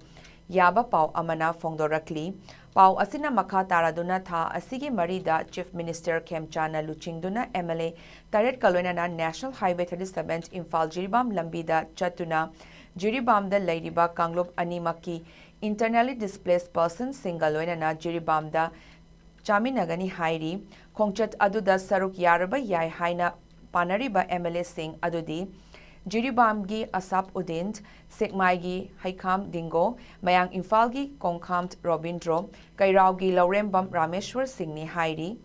ꯌꯥꯕ ꯄꯥꯎ ꯑꯃꯅ ꯐꯣꯡꯗꯣꯔꯛꯂꯤ꯫ ꯄꯥꯎ ꯑꯁꯤꯅ ꯃꯈꯥ ꯇꯥꯔꯗꯨꯅ ꯊꯥ ꯑꯁꯤꯒꯤ ꯃꯔꯤꯗ Chief Minister ꯈꯦꯝꯆꯥꯟꯅ ꯂꯨꯆꯤꯡꯗꯨꯅ MLA ꯇꯔꯦꯠꯀ ꯂꯣꯏꯅꯅ National Highway thirty seven Imphal Jiribam ꯂꯝꯕꯤꯗ ꯆꯠꯇꯨꯅ ꯖꯤꯔꯤꯕꯥꯝꯗ ꯂꯩꯔꯤꯕ ꯀꯥꯡꯂꯨꯞ ꯑꯅꯤꯃꯛꯀꯤ internally displaced personꯁꯤꯡꯒ ꯂꯣꯏꯅꯅ ꯖꯤꯔꯤꯕꯥꯝꯗ ꯆꯥꯃꯤꯟꯅꯒꯅꯤ ꯍꯥꯏꯔꯤ꯫ ꯈꯣꯡꯆꯠ ꯑꯗꯨꯗ ꯁꯔꯨꯛ ꯌꯥꯔꯕ ꯌꯥꯏ ꯍꯥꯏꯅ ꯄꯥꯅꯔꯤꯕ MLAꯁꯤꯡ ꯑꯗꯨꯗꯤ ꯖꯤꯔꯤꯕꯥꯝꯒꯤ ꯑꯁꯥꯞ ꯎꯗꯤꯟ, ꯁꯦꯛꯃꯥꯏꯒꯤ ꯍꯩꯈꯥꯝ ꯗꯤꯡꯒꯣ, ꯃꯌꯥꯡ ꯏꯝꯐꯥꯜꯒꯤ ꯀꯣꯡꯈꯥꯝ ꯔꯣꯕꯤꯟꯗ꯭ꯔꯣ, ꯀꯩꯔꯥꯎꯒꯤ ꯂꯧꯔꯦꯝꯕꯝ ꯔꯥꯃꯦꯁ꯭ꯋꯔ ꯁꯤꯡꯅꯤ ꯍꯥꯏꯔꯤ꯫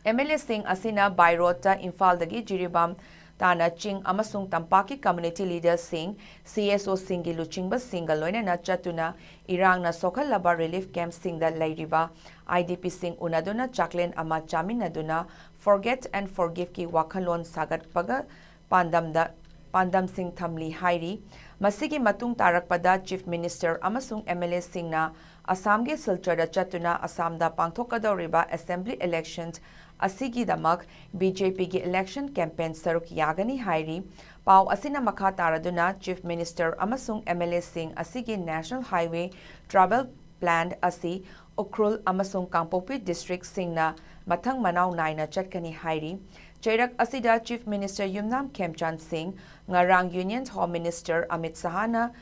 MLAꯁꯤꯡ ꯑꯁꯤꯅ by roadꯇ ꯏꯝꯐꯥꯜꯗꯒꯤ ꯖꯤꯔꯤꯕꯥꯝ ꯇꯥꯅ ꯆꯤꯡ ꯑꯃꯁꯨꯡ ꯇꯝꯄꯥꯛꯀꯤ community leaderꯁꯤꯡ, CSOꯁꯤꯡꯒꯤ ꯂꯨꯆꯤꯡꯕꯁꯤꯡꯒ ꯂꯣꯏꯅꯅ ꯆꯠꯇꯨꯅ ꯏꯔꯥꯡꯅ ꯁꯣꯛꯍꯜꯂꯕ relief campꯁꯤꯡꯗ ꯂꯩꯔꯤꯕ IDPꯁꯤꯡ ꯎꯅꯗꯨꯅ ꯆꯥꯛꯂꯦꯟ ꯑꯃ ꯆꯥꯃꯤꯟꯅꯗꯨꯅ Forget and Forgiveꯀꯤ ꯋꯥꯈꯜꯂꯣꯟ ꯁꯥꯒꯠꯄꯒ ꯄꯥꯟꯗꯝꯗ, ꯄꯥꯟꯗꯝꯁꯤꯡ ꯊꯝꯂꯤ ꯍꯥꯏꯔꯤ꯫ ꯃꯁꯤꯒꯤ ꯃꯇꯨꯡ ꯇꯥꯔꯛꯄꯗ Chief Minister ꯑꯃꯁꯨꯡ MLAꯁꯤꯡꯅ ꯑꯁꯥꯝꯒꯤ ꯁꯤꯜꯆꯔꯗ ꯆꯠꯇꯨꯅ ꯑꯁꯥꯝꯗ ꯄꯥꯡꯊꯣꯛꯀꯗꯧꯔꯤꯕ assembly election ꯑꯁꯤꯒꯤꯗꯃꯛ BJPꯒꯤ election campaign ꯁꯔꯨꯛ ꯌꯥꯒꯅꯤ ꯍꯥꯏꯔꯤ꯫ ꯄꯥꯎ ꯑꯁꯤꯅ ꯃꯈꯥ ꯇꯥꯔꯗꯨꯅ Chief Minister ꯑꯃꯁꯨꯡ MLAꯁꯤꯡ ꯑꯁꯤꯒꯤ National Highway travel plan ꯑꯁꯤ ꯎꯈ꯭ꯔꯨꯜ ꯑꯃꯁꯨꯡ ꯀꯥꯡꯄꯣꯛꯄꯤ districtꯁꯤꯡꯅ ꯃꯊꯪ ꯃꯅꯥꯎ ꯅꯥꯏꯅ ꯆꯠꯀꯅꯤ ꯍꯥꯏꯔꯤ꯫ ꯆꯩꯔꯛ ꯑꯁꯤꯗ Chief Minister ꯌꯨꯝꯅꯥꯝ ꯈꯦꯝꯆꯥꯟ ꯁꯤꯡ ꯉꯔꯥꯡ Union Home Minister ꯑꯃꯤꯠ ꯁꯍꯥꯅ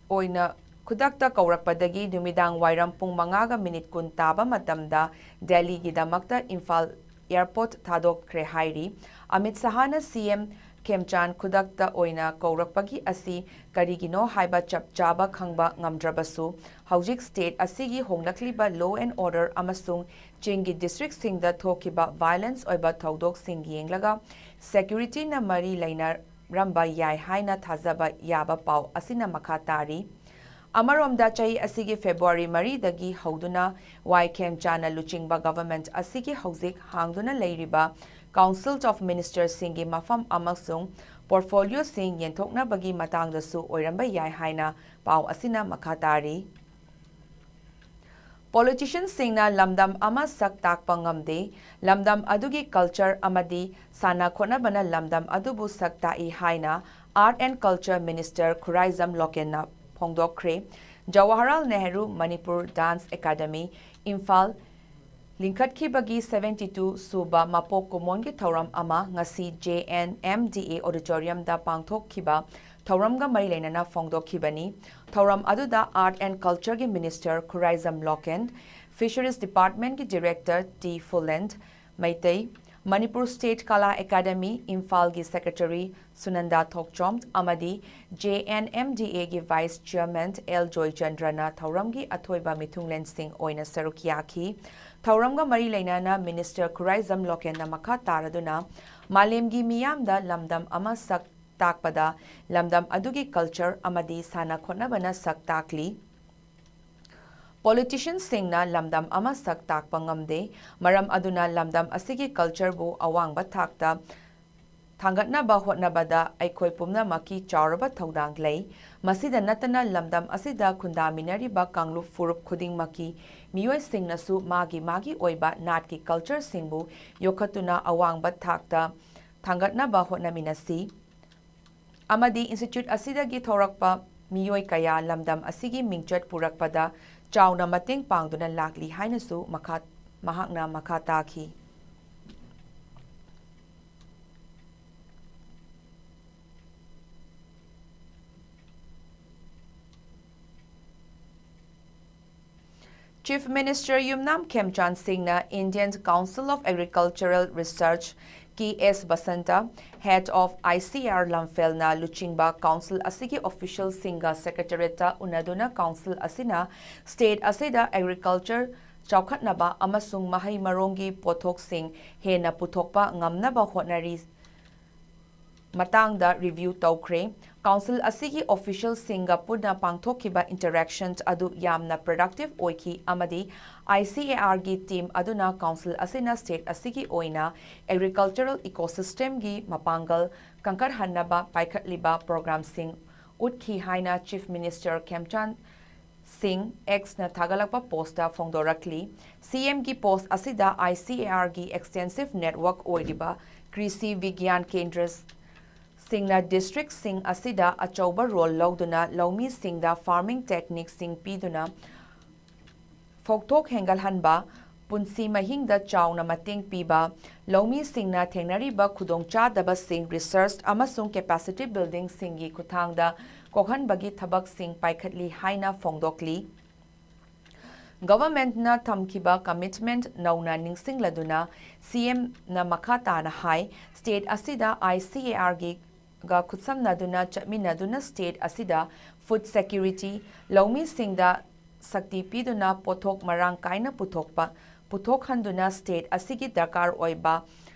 ꯑꯣꯏꯅ ꯈꯨꯗꯛꯇ ꯀꯧꯔꯛꯄꯗꯒꯤ ꯅꯨꯃꯤꯗꯥꯡ ꯋꯥꯏꯔꯝ ꯄꯨꯡ ꯃꯉꯥꯒ ꯃꯤꯅꯤꯠ ꯀꯨꯟ ꯇꯥꯕ ꯃꯇꯝꯗ ꯗꯦꯜꯂꯤꯒꯤꯗꯃꯛꯇ ꯏꯝꯐꯥꯜ airport ꯊꯥꯗꯣꯛꯈ꯭ꯔꯦ ꯍꯥꯏꯔꯤ꯫ ꯑꯃꯤꯠ ꯁꯍꯥꯅ CM ꯈꯦꯝꯆꯥꯟ ꯈꯨꯗꯛꯇ ꯑꯣꯏꯅ ꯀꯧꯔꯛꯄꯒꯤ ꯑꯁꯤ ꯀꯔꯤꯒꯤꯅꯣ ꯍꯥꯏꯕ ꯆꯞ ꯆꯥꯕ ꯈꯪꯕ ꯉꯝꯗ꯭ꯔꯕꯁꯨ, ꯍꯧꯖꯤꯛ state ꯑꯁꯤꯒꯤ ꯍꯣꯡꯂꯛꯂꯤꯕ law and order ꯑꯃꯁꯨꯡ ꯆꯤꯡꯒꯤ districtꯁꯤꯡꯗ ꯊꯣꯛꯈꯤꯕ violence ꯑꯣꯏꯕ ꯊꯧꯗꯣꯛꯁꯤꯡ ꯌꯦꯡꯂꯒ securityꯅ ꯃꯔꯤ ꯂꯩꯅꯔꯝꯕ ꯌꯥꯏ ꯍꯥꯏꯅ ꯊꯥꯖꯕ ꯌꯥꯕ ꯄꯥꯎ ꯑꯁꯤꯅ ꯃꯈꯥ ꯇꯥꯔꯤ꯫ ꯑꯃꯔꯣꯝꯗ, ꯆꯍꯤ ꯑꯁꯤꯒꯤ February ꯃꯔꯤꯗꯒꯤ ꯍꯧꯗꯨꯅ ꯋꯥꯏ ꯈꯦꯝꯆꯥꯟꯅ ꯂꯨꯆꯤꯡꯕ government ꯑꯁꯤꯒꯤ ꯍꯧꯖꯤꯛ ꯍꯥꯡꯗꯨꯅ ꯂꯩꯔꯤꯕ Council of Ministerꯁꯤꯡꯒꯤ ꯃꯐꯝ ꯑꯃꯁꯨꯡ portfolioꯁꯤꯡ ꯌꯦꯟꯊꯣꯛꯅꯕꯒꯤ ꯃꯇꯥꯡꯗꯁꯨ ꯑꯣꯏꯔꯝꯕ ꯌꯥꯏ ꯍꯥꯏꯅ ꯄꯥꯎ ꯑꯁꯤꯅ ꯃꯈꯥ ꯇꯥꯔꯤ꯫ Politicianꯁꯤꯡꯅ ꯂꯝꯗꯝ ꯑꯃ ꯁꯛ ꯇꯥꯛꯄ ꯉꯝꯗꯦ, ꯂꯝꯗꯝ ꯑꯗꯨꯒꯤ culture ꯑꯃꯗꯤ ꯁꯥꯟꯅ ꯈꯣꯠꯅꯕꯅ ꯂꯝꯗꯝ ꯑꯗꯨꯕꯨ ꯁꯛ ꯇꯥꯛꯏ ꯍꯥꯏꯅ Art and Culture Minister Khuraijam ꯂꯣꯀꯦꯟꯅ ꯐꯣꯡꯗꯣꯛꯈ꯭ꯔꯦ꯫ Jawaharlal Nehru Manipur Dance Academy, Imphal ꯂꯤꯡꯈꯠꯈꯤꯕꯒꯤ seventy two ꯁꯨꯕ ꯃꯄꯣꯛ ꯀꯨꯝꯑꯣꯟꯒꯤ ꯊꯧꯔꯝ ꯑꯃ ꯉꯁꯤ JNMDA Auditoriumꯗ ꯄꯥꯡꯊꯣꯛꯈꯤꯕ ꯊꯧꯔꯝꯒ ꯃꯔꯤ ꯂꯩꯅꯅ ꯐꯣꯡꯗꯣꯛꯈꯤꯕꯅꯤ꯫ ꯊꯧꯔꯝ ꯑꯗꯨꯗ Art and Cultureꯒꯤ Minister ꯈꯨꯔꯥꯏꯖꯝ ꯂꯣꯀꯦꯟ, Fisheries Departmentꯀꯤ Director T Phulen Meitei, Manipur state Kala academy, ꯏꯝꯐꯥꯜꯒꯤ ꯁꯦꯀ꯭ꯔꯦꯇꯔꯤ ꯁꯨꯅꯟꯗꯥ ꯊꯣꯛꯆꯣꯝ ꯑꯃꯗꯤ JNMDAꯒꯤ ꯚꯥꯏꯁ ꯆꯤꯌꯔꯃꯦꯟ ꯑꯦꯜ ꯖꯣꯏꯆꯟꯗ꯭ꯔꯅ ꯊꯧꯔꯝꯒꯤ ꯑꯊꯣꯏꯕ ꯃꯤꯊꯨꯡꯂꯦꯟꯁꯤꯡ ꯑꯣꯏꯅ ꯁꯔꯨꯛ ꯌꯥꯈꯤ꯫ ꯊꯧꯔꯝꯒ ꯃꯔꯤ ꯂꯩꯅꯅ ꯃꯤꯅꯤꯁꯇꯔ ꯈꯨꯔꯥꯏꯖꯝ ꯂꯣꯀꯦꯟꯅ ꯃꯈꯥ ꯇꯥꯔꯗꯨꯅ ꯃꯥꯂꯦꯝꯒꯤ ꯃꯤꯌꯥꯝꯗ ꯂꯝꯗꯝ ꯑꯃ ꯁꯛ ꯇꯥꯛꯄꯗ ꯂꯝꯗꯝ ꯑꯗꯨꯒꯤ ꯀꯜꯆꯔ ꯑꯃꯗꯤ ꯁꯥꯟꯅ ꯈꯣꯠꯅꯕꯅ ꯁꯛ ꯇꯥꯛꯂꯤ꯫ ꯄꯣꯂꯤꯇꯤꯁꯤꯌꯟꯁꯤꯡꯅ ꯂꯝꯗꯝ ꯑꯃ ꯁꯛ ꯇꯥꯛꯄ ꯉꯝꯗꯦ꯫ ꯃꯔꯝ ꯑꯗꯨꯅ ꯂꯝꯗꯝ ꯑꯁꯤꯒꯤ ꯀꯜꯆꯔꯕꯨ ꯑꯋꯥꯡꯕ ꯊꯥꯛꯇ ꯊꯥꯡꯒꯠꯅꯕ ꯍꯣꯠꯅꯕꯗ ꯑꯩꯈꯣꯏ ꯄꯨꯝꯅꯃꯛꯀꯤ ꯆꯥꯎꯔꯕ ꯊꯧꯗꯥꯡ ꯂꯩ꯫ ꯃꯁꯤꯗ ꯅꯠꯇꯅ ꯂꯝꯗꯝ ꯑꯁꯤꯗ ꯈꯨꯟꯗꯥꯃꯤꯟꯅꯔꯤꯕ ꯀꯥꯡꯂꯨꯞ ꯐꯨꯔꯨꯞ ꯈꯨꯗꯤꯡꯃꯛꯀꯤ ꯃꯤꯑꯣꯏꯁꯤꯡꯅꯁꯨ ꯃꯥꯒꯤ ꯃꯥꯒꯤ ꯑꯣꯏꯕ ꯅꯥꯠꯀꯤ ꯀꯜꯆꯔꯁꯤꯡꯕꯨ ꯌꯣꯛꯈꯠꯇꯨꯅ ꯑꯋꯥꯡꯕ ꯊꯥꯛꯇ ꯊꯥꯡꯒꯠꯅꯕ ꯍꯣꯠꯅꯃꯤꯟꯅꯁꯤ꯫ ꯑꯃꯗꯤ ꯏꯟꯁꯇꯤꯇ꯭ꯌꯨꯠ ꯑꯁꯤꯗꯒꯤ ꯊꯣꯔꯛꯄ ꯃꯤꯑꯣꯏ ꯀꯌꯥ ꯂꯝꯗꯝ ꯑꯁꯤꯒꯤ ꯃꯤꯡꯆꯠ ꯄꯨꯔꯛꯄꯗ ꯆꯥꯎꯅ ꯃꯇꯦꯡ ꯄꯥꯡꯗꯨꯅ ꯂꯥꯛꯂꯤ ꯍꯥꯏꯅꯁꯨ ꯃꯈꯥ, ꯃꯍꯥꯛꯅ ꯃꯈꯥ ꯇꯥꯈꯤ꯫ Chief Minister ꯌꯨꯝꯅꯥꯝ ꯈꯦꯝꯆꯥꯟ ꯁꯤꯡꯅ Indian Council of Agricultural Research, K S Basanta, Head of I C A R ꯂꯝꯐꯦꯜꯅ ꯂꯨꯆꯤꯡꯕ council ꯑꯁꯤꯒꯤ officialꯁꯤꯡꯒ secretariatꯇ ꯎꯅꯗꯨꯅ council ꯑꯁꯤꯅ state ꯑꯁꯤꯗ agriculture ꯆꯥꯎꯈꯠꯅꯕ ꯑꯃꯁꯨꯡ ꯃꯍꯩ ꯃꯔꯣꯡꯒꯤ ꯄꯣꯠꯊꯣꯛꯁꯤꯡ ꯍꯦꯟꯅ ꯄꯨꯊꯣꯛꯄ ꯉꯝꯅꯕ ꯍꯣꯠꯅꯔꯤ ꯃꯇꯥꯡꯗ review ꯇꯧꯈ꯭ꯔꯦ꯫ Council ꯑꯁꯤꯒꯤ officialꯁꯤꯡꯒ ꯄꯨꯟꯅ ꯄꯥꯡꯊꯣꯛꯈꯤꯕ interactions ꯑꯗꯨ ꯌꯥꯝꯅ productive ꯑꯣꯏꯈꯤ ꯑꯃꯗꯤ I C A Rꯒꯤ team ꯑꯗꯨꯅ council ꯑꯁꯤꯅ state ꯑꯁꯤꯒꯤ ꯑꯣꯏꯅ agricultural ecosystemꯒꯤ ꯃꯄꯥꯡꯒꯜ ꯀꯟꯈꯠꯍꯟꯅꯕ ꯄꯥꯏꯈꯠꯂꯤꯕ programꯁꯤꯡ ꯎꯠꯈꯤ ꯍꯥꯏꯅ Chief Minister ꯈꯦꯝꯆꯥꯟ ꯁꯤꯡ Xꯅ ꯊꯥꯒꯠꯂꯛꯄ postꯇ ꯐꯣꯡꯗꯣꯔꯛꯂꯤ꯫ CMꯒꯤ post ꯑꯁꯤꯗ I C A Rꯒꯤ extensive network ꯑꯣꯏꯔꯤꯕ ꯀ꯭ꯔꯤꯁꯤ ꯕꯤꯒ꯭ꯌꯥꯟ ꯀꯦꯟꯗ꯭ꯔꯁꯤꯡꯅ districtꯁꯤꯡ ꯑꯁꯤꯗ ꯑꯆꯧꯕ role ꯂꯧꯗꯨꯅ ꯂꯧꯃꯤꯁꯤꯡꯗ farming techniquesꯁꯤꯡ ꯄꯤꯗꯨꯅ ꯐꯧꯊꯣꯛ ꯍꯦꯟꯒꯠꯍꯟꯕ, ꯄꯨꯟꯁꯤ ꯃꯍꯤꯡꯗ ꯆꯥꯎꯅ ꯃꯇꯦꯡ ꯄꯤꯕ, ꯂꯧꯃꯤꯁꯤꯡꯅ ꯊꯦꯡꯅꯔꯤꯕ ꯈꯨꯗꯣꯡꯆꯥꯗꯕꯁꯤꯡ research ꯑꯃꯁꯨꯡ capacity buildingꯁꯤꯡꯒꯤ ꯈꯨꯠꯊꯥꯡꯗ ꯀꯣꯛꯍꯟꯕꯒꯤ ꯊꯕꯛꯁꯤꯡ ꯄꯥꯏꯈꯠꯂꯤ ꯍꯥꯏꯅ ꯐꯣꯡꯗꯣꯛꯂꯤ꯫ Governmentꯅ ꯊꯝꯈꯤꯕ commitment ꯅꯧꯅ ꯅꯤꯡꯁꯤꯡꯂꯗꯨꯅ CMꯅ ꯃꯈꯥ ꯇꯥꯅ ꯍꯥꯏ, state ꯑꯁꯤꯗ ICARꯒꯤ ꯒ ꯈꯨꯠꯁꯝꯅꯗꯨꯅ ꯆꯠꯃꯤꯟꯅꯗꯨꯅ state ꯑꯁꯤꯗ food security, ꯂꯧꯃꯤꯁꯤꯡꯗ ꯁꯛꯇꯤ ꯄꯤꯗꯨꯅ ꯄꯣꯠꯊꯣꯛ ꯃꯔꯥꯡ ꯀꯥꯏꯅ ꯄꯨꯊꯣꯛꯄ, ꯄꯨꯊꯣꯛꯍꯟꯗꯨꯅ state ꯑꯁꯤꯒꯤ ꯗꯔꯀꯥꯔ ꯑꯣꯏꯕ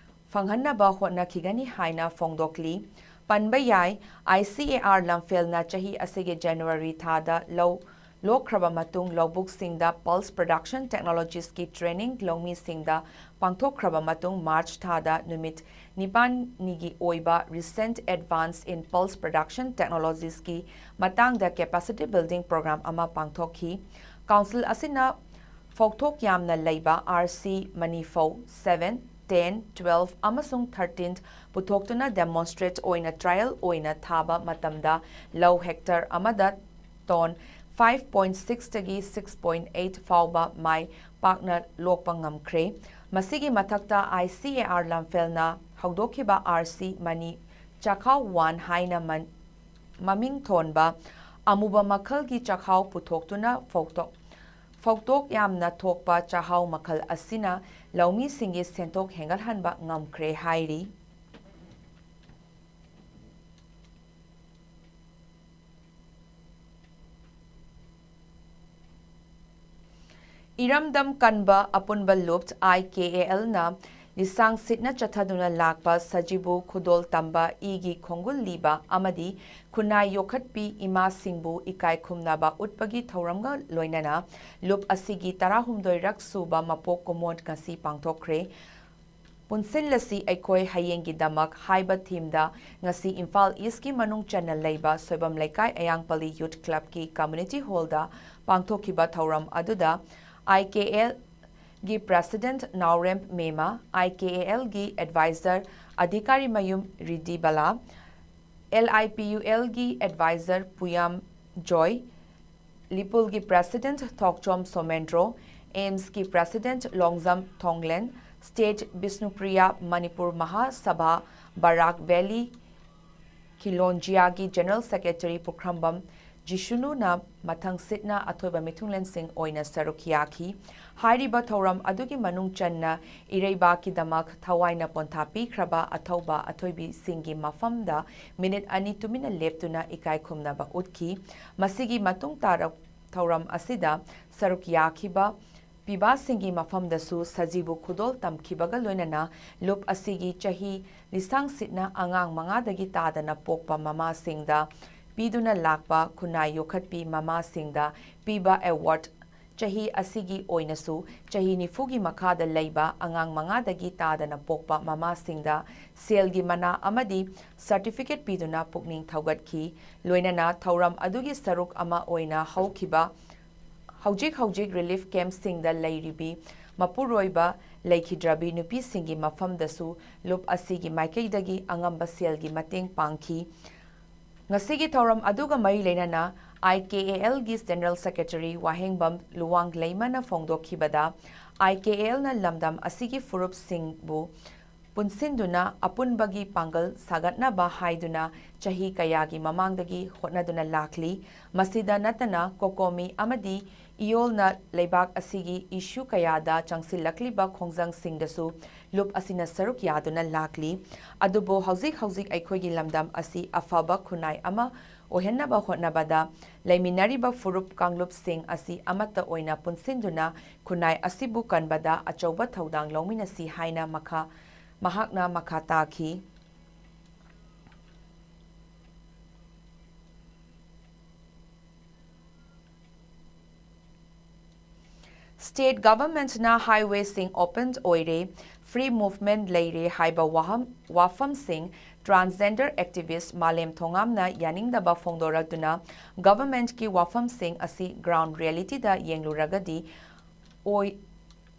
ꯐꯪꯍꯟꯅꯕ ꯍꯣꯠꯅꯈꯤꯒꯅꯤ ꯍꯥꯏꯅ ꯐꯣꯡꯗꯣꯛꯂꯤ꯫ ꯄꯟꯕ ꯌꯥꯏ, ICAR ꯂꯝꯐꯦꯜꯅ ꯆꯍꯤ ꯑꯁꯤꯒꯤ January ꯊꯥꯗ ꯂꯧ ꯂꯣꯛꯈ꯭ꯔꯕ ꯃꯇꯨꯡ ꯂꯧꯕꯨꯛꯁꯤꯡꯗ pulse production technologiesꯀꯤ training ꯂꯧꯃꯤꯁꯤꯡꯗ ꯄꯥꯡꯊꯣꯛꯈ꯭ꯔꯕ ꯃꯇꯨꯡ March ꯊꯥꯗ ꯅꯨꯃꯤꯠ ꯅꯤꯄꯥꯟꯅꯤꯒꯤ ꯑꯣꯏꯕ Recent Advance in Pulse Production Technologiesꯀꯤ ꯃꯇꯥꯡꯗ capacity building program ꯑꯃ ꯄꯥꯡꯊꯣꯛꯈꯤ꯫ Council ꯑꯁꯤꯅ ꯐꯧꯊꯣꯛ ꯌꯥꯝꯅ ꯂꯩꯕ RC ꯃꯅꯤꯐꯧ seven, ten, twelve ꯑꯃꯁꯨꯡ thirteen ꯄꯨꯊꯣꯛꯇꯨꯅ demonstrate ꯑꯣꯏꯅ trial ꯑꯣꯏꯅ ꯊꯥꯕ ꯃꯇꯝꯗ ꯂꯧ hectare ꯑꯃꯗ ton five point sixꯇꯒꯤ six point eight ꯐꯥꯎꯕ ꯃꯥꯏ ꯄꯥꯛꯅ ꯂꯣꯛꯄ ꯉꯝꯈ꯭ꯔꯦ꯫ ꯃꯁꯤꯒꯤ ꯃꯊꯛꯇ ICAR ꯂꯝꯐꯦꯜꯅ ꯍꯧꯗꯣꯛꯈꯤꯕ RC ꯃꯅꯤ ꯆꯥꯛꯈꯥꯎ one ꯍꯥꯏꯅ ꯃꯟ-, ꯃꯃꯤꯡ ꯊꯣꯟꯕ ꯑꯃꯨꯕ ꯃꯈꯜꯒꯤ ꯆꯥꯛꯍꯥꯎ ꯄꯨꯊꯣꯛꯇꯨꯅ ꯐꯧꯊꯣꯛ-, ꯐꯧꯊꯣꯛ ꯌꯥꯝꯅ ꯊꯣꯛꯄ ꯆꯥꯛꯍꯥꯎ ꯃꯈꯜ ꯑꯁꯤꯅ ꯂꯧꯃꯤꯁꯤꯡꯒꯤ ꯁꯦꯟꯊꯣꯛ ꯍꯦꯟꯒꯠꯍꯟꯕ ꯉꯝꯈ꯭ꯔꯦ ꯍꯥꯏꯔꯤ꯫ ꯏꯔꯝꯗꯝ ꯀꯟꯕ ꯑꯄꯨꯟꯕ ꯂꯨꯞ IKALꯅ ꯂꯤꯁꯥꯡ ꯁꯤꯠꯅ ꯆꯠꯊꯗꯨꯅ ꯂꯥꯛꯄ ꯁꯖꯤꯕꯨ ꯈꯨꯗꯣꯜ ꯇꯝꯕ ꯏꯒꯤ ꯈꯣꯡꯒꯨꯜ ꯂꯤꯕ ꯑꯃꯗꯤ ꯈꯨꯟꯅꯥꯏ ꯌꯣꯛꯈꯠꯄꯤ ꯏꯃꯥꯁꯤꯡꯕꯨ ꯏꯀꯥꯏ ꯈꯨꯝꯅꯕ ꯎꯠꯄꯒꯤ ꯊꯧꯔꯝꯒ ꯂꯣꯏꯅꯅ ꯂꯨꯞ ꯑꯁꯤꯒꯤ ꯇꯔꯥꯍꯨꯝꯗꯣꯏꯔꯛ ꯁꯨꯕ ꯃꯄꯣꯛ ꯀꯨꯝꯑꯣꯟ ꯉꯁꯤ ꯄꯥꯡꯊꯣꯛꯈ꯭ꯔꯦ꯫ ꯄꯨꯟꯁꯤꯜꯂꯁꯤ ꯑꯩꯈꯣꯏ ꯍꯌꯦꯡꯒꯤꯗꯃꯛ ꯍꯥꯏꯕ themeꯗ ꯉꯁꯤ ꯏꯝꯐꯥꯜ Eastꯀꯤ ꯃꯅꯨꯡ ꯆꯟꯅ ꯂꯩꯕ ꯁꯣꯏꯕꯝ ꯂꯩꯀꯥꯏ ꯑꯌꯥꯡꯄꯜꯂꯤ Youth Clubꯀꯤ community hallꯗ ꯄꯥꯡꯊꯣꯛꯈꯤꯕ ꯊꯧꯔꯝ ꯑꯗꯨꯗ IKALꯒꯤ President ꯅꯥꯎꯔꯦꯝ ꯃꯦꯃ, IKALꯒꯤ Advisor ꯑꯙꯤꯀꯥꯔꯤꯃꯌꯨꯝ ꯔꯤꯗꯤ ꯕꯂꯥ, LIPULꯒꯤ Advisor ꯄꯨꯌꯥꯝ ꯖꯣꯏ, ꯂꯤꯄꯨꯜꯒꯤ President ꯊꯣꯛꯆꯣꯝ ꯁꯣꯃꯦꯟꯗ꯭ꯔꯣ, AIIMSꯀꯤ President ꯂꯣꯡꯖꯝ ꯊꯣꯡꯂꯦꯟ, State ꯕꯤꯁꯅꯨꯄ꯭ꯔꯤꯌꯥ ꯃꯅꯤꯄꯨꯔ ꯃꯍꯥꯁꯚꯥ ꯕꯔꯥꯛ ꯚꯦꯂꯤ ꯈꯤꯂꯣꯟꯖꯤꯌꯥꯒꯤ General Secretary ꯄꯨꯈ꯭ꯔꯝꯕꯝ ꯖꯤꯁꯨꯅꯨꯅ ꯃꯊꯪꯁꯤꯠꯅ ꯑꯊꯣꯏꯕ ꯃꯤꯊꯨꯡꯂꯦꯟꯁꯤꯡ ꯑꯣꯏꯅ ꯁꯔꯨꯛ ꯌꯥꯈꯤ꯫ ꯍꯥꯏꯔꯤꯕ ꯊꯧꯔꯝ ꯑꯗꯨꯒꯤ ꯃꯅꯨꯡ ꯆꯟꯅ ꯏꯔꯩꯕꯥꯛꯀꯤꯗꯃꯛ ꯊꯋꯥꯏꯅ ꯄꯣꯟꯊꯥ ꯄꯤꯈ꯭ꯔꯕ ꯑꯊꯧꯕ ꯑꯊꯣꯏꯕꯤꯁꯤꯡꯒꯤ ꯃꯐꯝꯗ ꯃꯤꯅꯤꯠ ꯑꯅꯤ ꯇꯨꯃꯤꯟꯅ ꯂꯦꯞꯇꯨꯅ ꯏꯀꯥꯏ ꯈꯨꯝꯅꯕ ꯎꯠꯈꯤ꯫ ꯃꯁꯤꯒꯤ ꯃꯇꯨꯡ ꯇꯥꯔꯛ ꯊꯧꯔꯝ ꯑꯁꯤꯗ ꯁꯔꯨꯛ ꯌꯥꯈꯤꯕ ꯄꯤꯕꯥꯁꯤꯡꯒꯤ ꯃꯐꯝꯗꯁꯨ ꯁꯖꯤꯕꯨ ꯈꯨꯗꯣꯜ ꯇꯝꯈꯤꯕꯒ ꯂꯣꯏꯅꯅ ꯂꯨꯞ ꯑꯁꯤꯒꯤ ꯆꯍꯤ ꯂꯤꯁꯥꯡꯁꯤꯠꯅ ꯑꯉꯥꯡ ꯃꯉꯥꯗꯒꯤ ꯇꯥꯗꯅ ꯄꯣꯛꯄ ꯃꯃꯥꯁꯤꯡꯗ ꯄꯤꯗꯨꯅ ꯂꯥꯛꯄ ꯈꯨꯟꯅꯥꯏ ꯌꯣꯛꯈꯠꯄꯤ ꯃꯃꯥꯁꯤꯡꯗ ꯄꯤꯕ ꯑꯦꯋꯥꯔꯗ ꯆꯍꯤ ꯑꯁꯤꯒꯤ ꯑꯣꯏꯅꯁꯨ ꯆꯍꯤ ꯅꯤꯐꯨꯒꯤ ꯃꯈꯥꯗ ꯂꯩꯕ ꯑꯉꯥꯡ ꯃꯉꯥꯗꯒꯤ ꯇꯥꯗꯅ ꯄꯣꯛꯄ ꯃꯃꯥꯁꯤꯡꯗ ꯁꯦꯜꯒꯤ ꯃꯅꯥ ꯑꯃꯗꯤ ꯁꯔꯇꯤꯐꯤꯀꯦꯠ ꯄꯤꯗꯨꯅ ꯄꯨꯛꯅꯤꯡ ꯊꯧꯒꯠꯈꯤ꯫ ꯂꯣꯏꯅꯅ ꯊꯧꯔꯝ ꯑꯗꯨꯒꯤ ꯁꯔꯨꯛ ꯑꯃ ꯑꯣꯏꯅ ꯍꯧꯈꯤꯕ ꯍꯧꯖꯤꯛ ꯍꯧꯖꯤꯛ ꯔꯤꯂꯤꯐ ꯀꯦꯝꯞꯁꯤꯡꯗ ꯂꯩꯔꯤꯕꯤ ꯃꯄꯨꯔꯣꯏꯕ ꯂꯩꯈꯤꯗ꯭ꯔꯕꯤ ꯅꯨꯄꯤꯁꯤꯡꯒꯤ ꯃꯐꯝꯗꯁꯨ ꯂꯨꯞ ꯑꯁꯤꯒꯤ ꯃꯥꯏꯀꯩꯗꯒꯤ ꯑꯉꯝꯕ ꯁꯦꯜꯒꯤ ꯃꯇꯦꯡ ꯄꯥꯡꯈꯤ꯫ ꯉꯁꯤꯒꯤ ꯊꯧꯔꯝ ꯑꯗꯨꯒ ꯃꯔꯤ ꯂꯩꯅꯅ IKALꯒꯤ ꯖꯦꯅꯔꯦꯜ ꯁꯦꯀ꯭ꯔꯦꯇꯔꯤ ꯋꯥꯍꯦꯡꯕꯝ ꯂꯨꯋꯥꯡ ꯂꯩꯃꯅ ꯐꯣꯡꯗꯣꯛꯈꯤꯕꯗ, IKALꯅ ꯂꯝꯗꯝ ꯑꯁꯤꯒꯤ ꯐꯨꯔꯨꯞꯁꯤꯡꯕꯨ ꯄꯨꯟꯁꯤꯟꯗꯨꯅ ꯑꯄꯨꯟꯕꯒꯤ ꯄꯥꯡꯒꯜ ꯁꯥꯒꯠꯅꯕ ꯍꯥꯏꯗꯨꯅ ꯆꯍꯤ ꯀꯌꯥꯒꯤ ꯃꯃꯥꯡꯗꯒꯤ ꯍꯣꯠꯅꯗꯨꯅ ꯂꯥꯛꯂꯤ꯫ ꯃꯁꯤꯗ ꯅꯠꯇꯅ ꯀꯣꯀꯣꯃꯤ ꯑꯃꯗꯤ ꯏꯌꯣꯜꯅ ꯂꯩꯕꯥꯛ ꯑꯁꯤꯒꯤ ꯏꯁꯨ ꯀꯌꯥꯗ ꯆꯪꯁꯤꯜꯂꯛꯂꯤꯕ ꯈꯣꯡꯖꯪꯁꯤꯡꯗꯁꯨ ꯂꯨꯞ ꯑꯁꯤꯅ ꯁꯔꯨꯛ ꯌꯥꯗꯨꯅ ꯂꯥꯛꯂꯤ꯫ ꯑꯗꯨꯕꯨ ꯍꯧꯖꯤꯛ ꯍꯧꯖꯤꯛ ꯑꯩꯈꯣꯏꯒꯤ ꯂꯝꯗꯝ ꯑꯁꯤ ꯑꯐꯕ ꯈꯨꯟꯅꯥꯏ ꯑꯃ ꯑꯣꯏꯍꯟꯅꯕ ꯍꯣꯠꯅꯕꯗ ꯂꯩꯃꯤꯟꯅꯔꯤꯕ ꯐꯨꯔꯨꯞ ꯀꯥꯡꯂꯨꯞꯁꯤꯡ ꯑꯁꯤ ꯑꯃꯠꯇ ꯑꯣꯏꯅ ꯄꯨꯟꯁꯤꯟꯗꯨꯅ ꯈꯨꯟꯅꯥꯏ ꯑꯁꯤꯕꯨ ꯀꯟꯕꯗ ꯑꯆꯧꯕ ꯊꯧꯗꯥꯡ ꯂꯧꯃꯤꯟꯅꯁꯤ ꯍꯥꯏꯅ ꯃꯈꯥ, ꯃꯍꯥꯛꯅ ꯃꯈꯥ ꯇꯥꯈꯤ꯫ State governmentꯅ highwayꯁꯤꯡ open ꯑꯣꯏꯔꯦ, free movement ꯂꯩꯔꯦ ꯍꯥꯏꯕ ꯋꯥꯍꯝ-, ꯋꯥꯐꯝꯁꯤꯡ transgender activist ꯃꯥꯂꯦꯝ ꯊꯣꯉꯥꯝꯅ ꯌꯥꯅꯤꯡꯗꯕ ꯐꯣꯡꯗꯣꯔꯛꯇꯨꯅ governmentꯀꯤ ꯋꯥꯐꯝꯁꯤꯡ ꯑꯁꯤ ground realityꯗ ꯌꯦꯡꯂꯨꯔꯒꯗꯤ ꯑꯣꯏ-,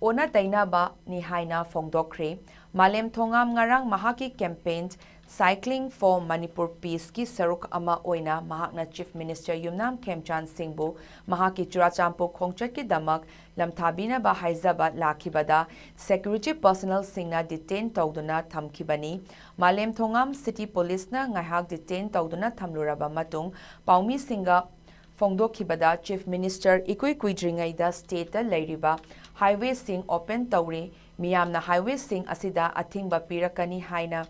ꯑꯣꯟꯅ ꯇꯩꯅꯕꯅꯤ ꯍꯥꯏꯅ ꯐꯣꯡꯗꯣꯛꯈ꯭ꯔꯦ꯫ ꯃꯥꯂꯦꯝ ꯊꯣꯉꯥꯝ ꯉꯔꯥꯡ ꯃꯍꯥꯛꯀꯤ campaign Cycling for Manipur Peace ꯀꯤ ꯁꯔꯨꯛ ꯑꯃ ꯑꯣꯏꯅ ꯃꯍꯥꯛꯅ Chief Minister ꯌꯨꯝꯅꯥꯝ ꯈꯦꯝꯆꯥꯟ ꯁꯤꯡꯕꯨ ꯃꯍꯥꯛꯀꯤ ꯆꯨꯔꯥꯆꯥꯟꯄꯨꯔ ꯈꯣꯡꯆꯠꯀꯤꯗꯃꯛ ꯂꯝꯊꯥꯕꯤꯅꯕ ꯍꯥꯏꯖꯕ ꯂꯥꯛꯈꯤꯕꯗ security personnel ꯁꯤꯡꯅ detain ꯇꯧꯗꯨꯅ ꯊꯝꯈꯤꯕꯅꯤ꯫ ꯃꯥꯂꯦꯝ ꯊꯣꯉꯥꯝ City Police ꯅ ꯉꯥꯏꯍꯥꯛ detain ꯇꯧꯗꯨꯅ ꯊꯝꯂꯨꯔꯕ ꯃꯇꯨꯡ ꯄꯥꯎꯃꯤꯁꯤꯡꯒ ꯐꯣꯡꯗꯣꯛꯈꯤꯕꯗ Chief Minister ꯏꯀꯨꯏ ꯀꯨꯏꯗ꯭ꯔꯤꯉꯩꯗ state ꯇ ꯂꯩꯔꯤꯕ highway ꯁꯤꯡ open ꯇꯧꯔꯤ, ꯃꯤꯌꯥꯝꯅ highway ꯁꯤꯡ ꯑꯁꯤꯗ ꯑꯊꯤꯡꯕ ꯄꯤꯔꯛꯀꯅꯤ ꯍꯥꯏꯅ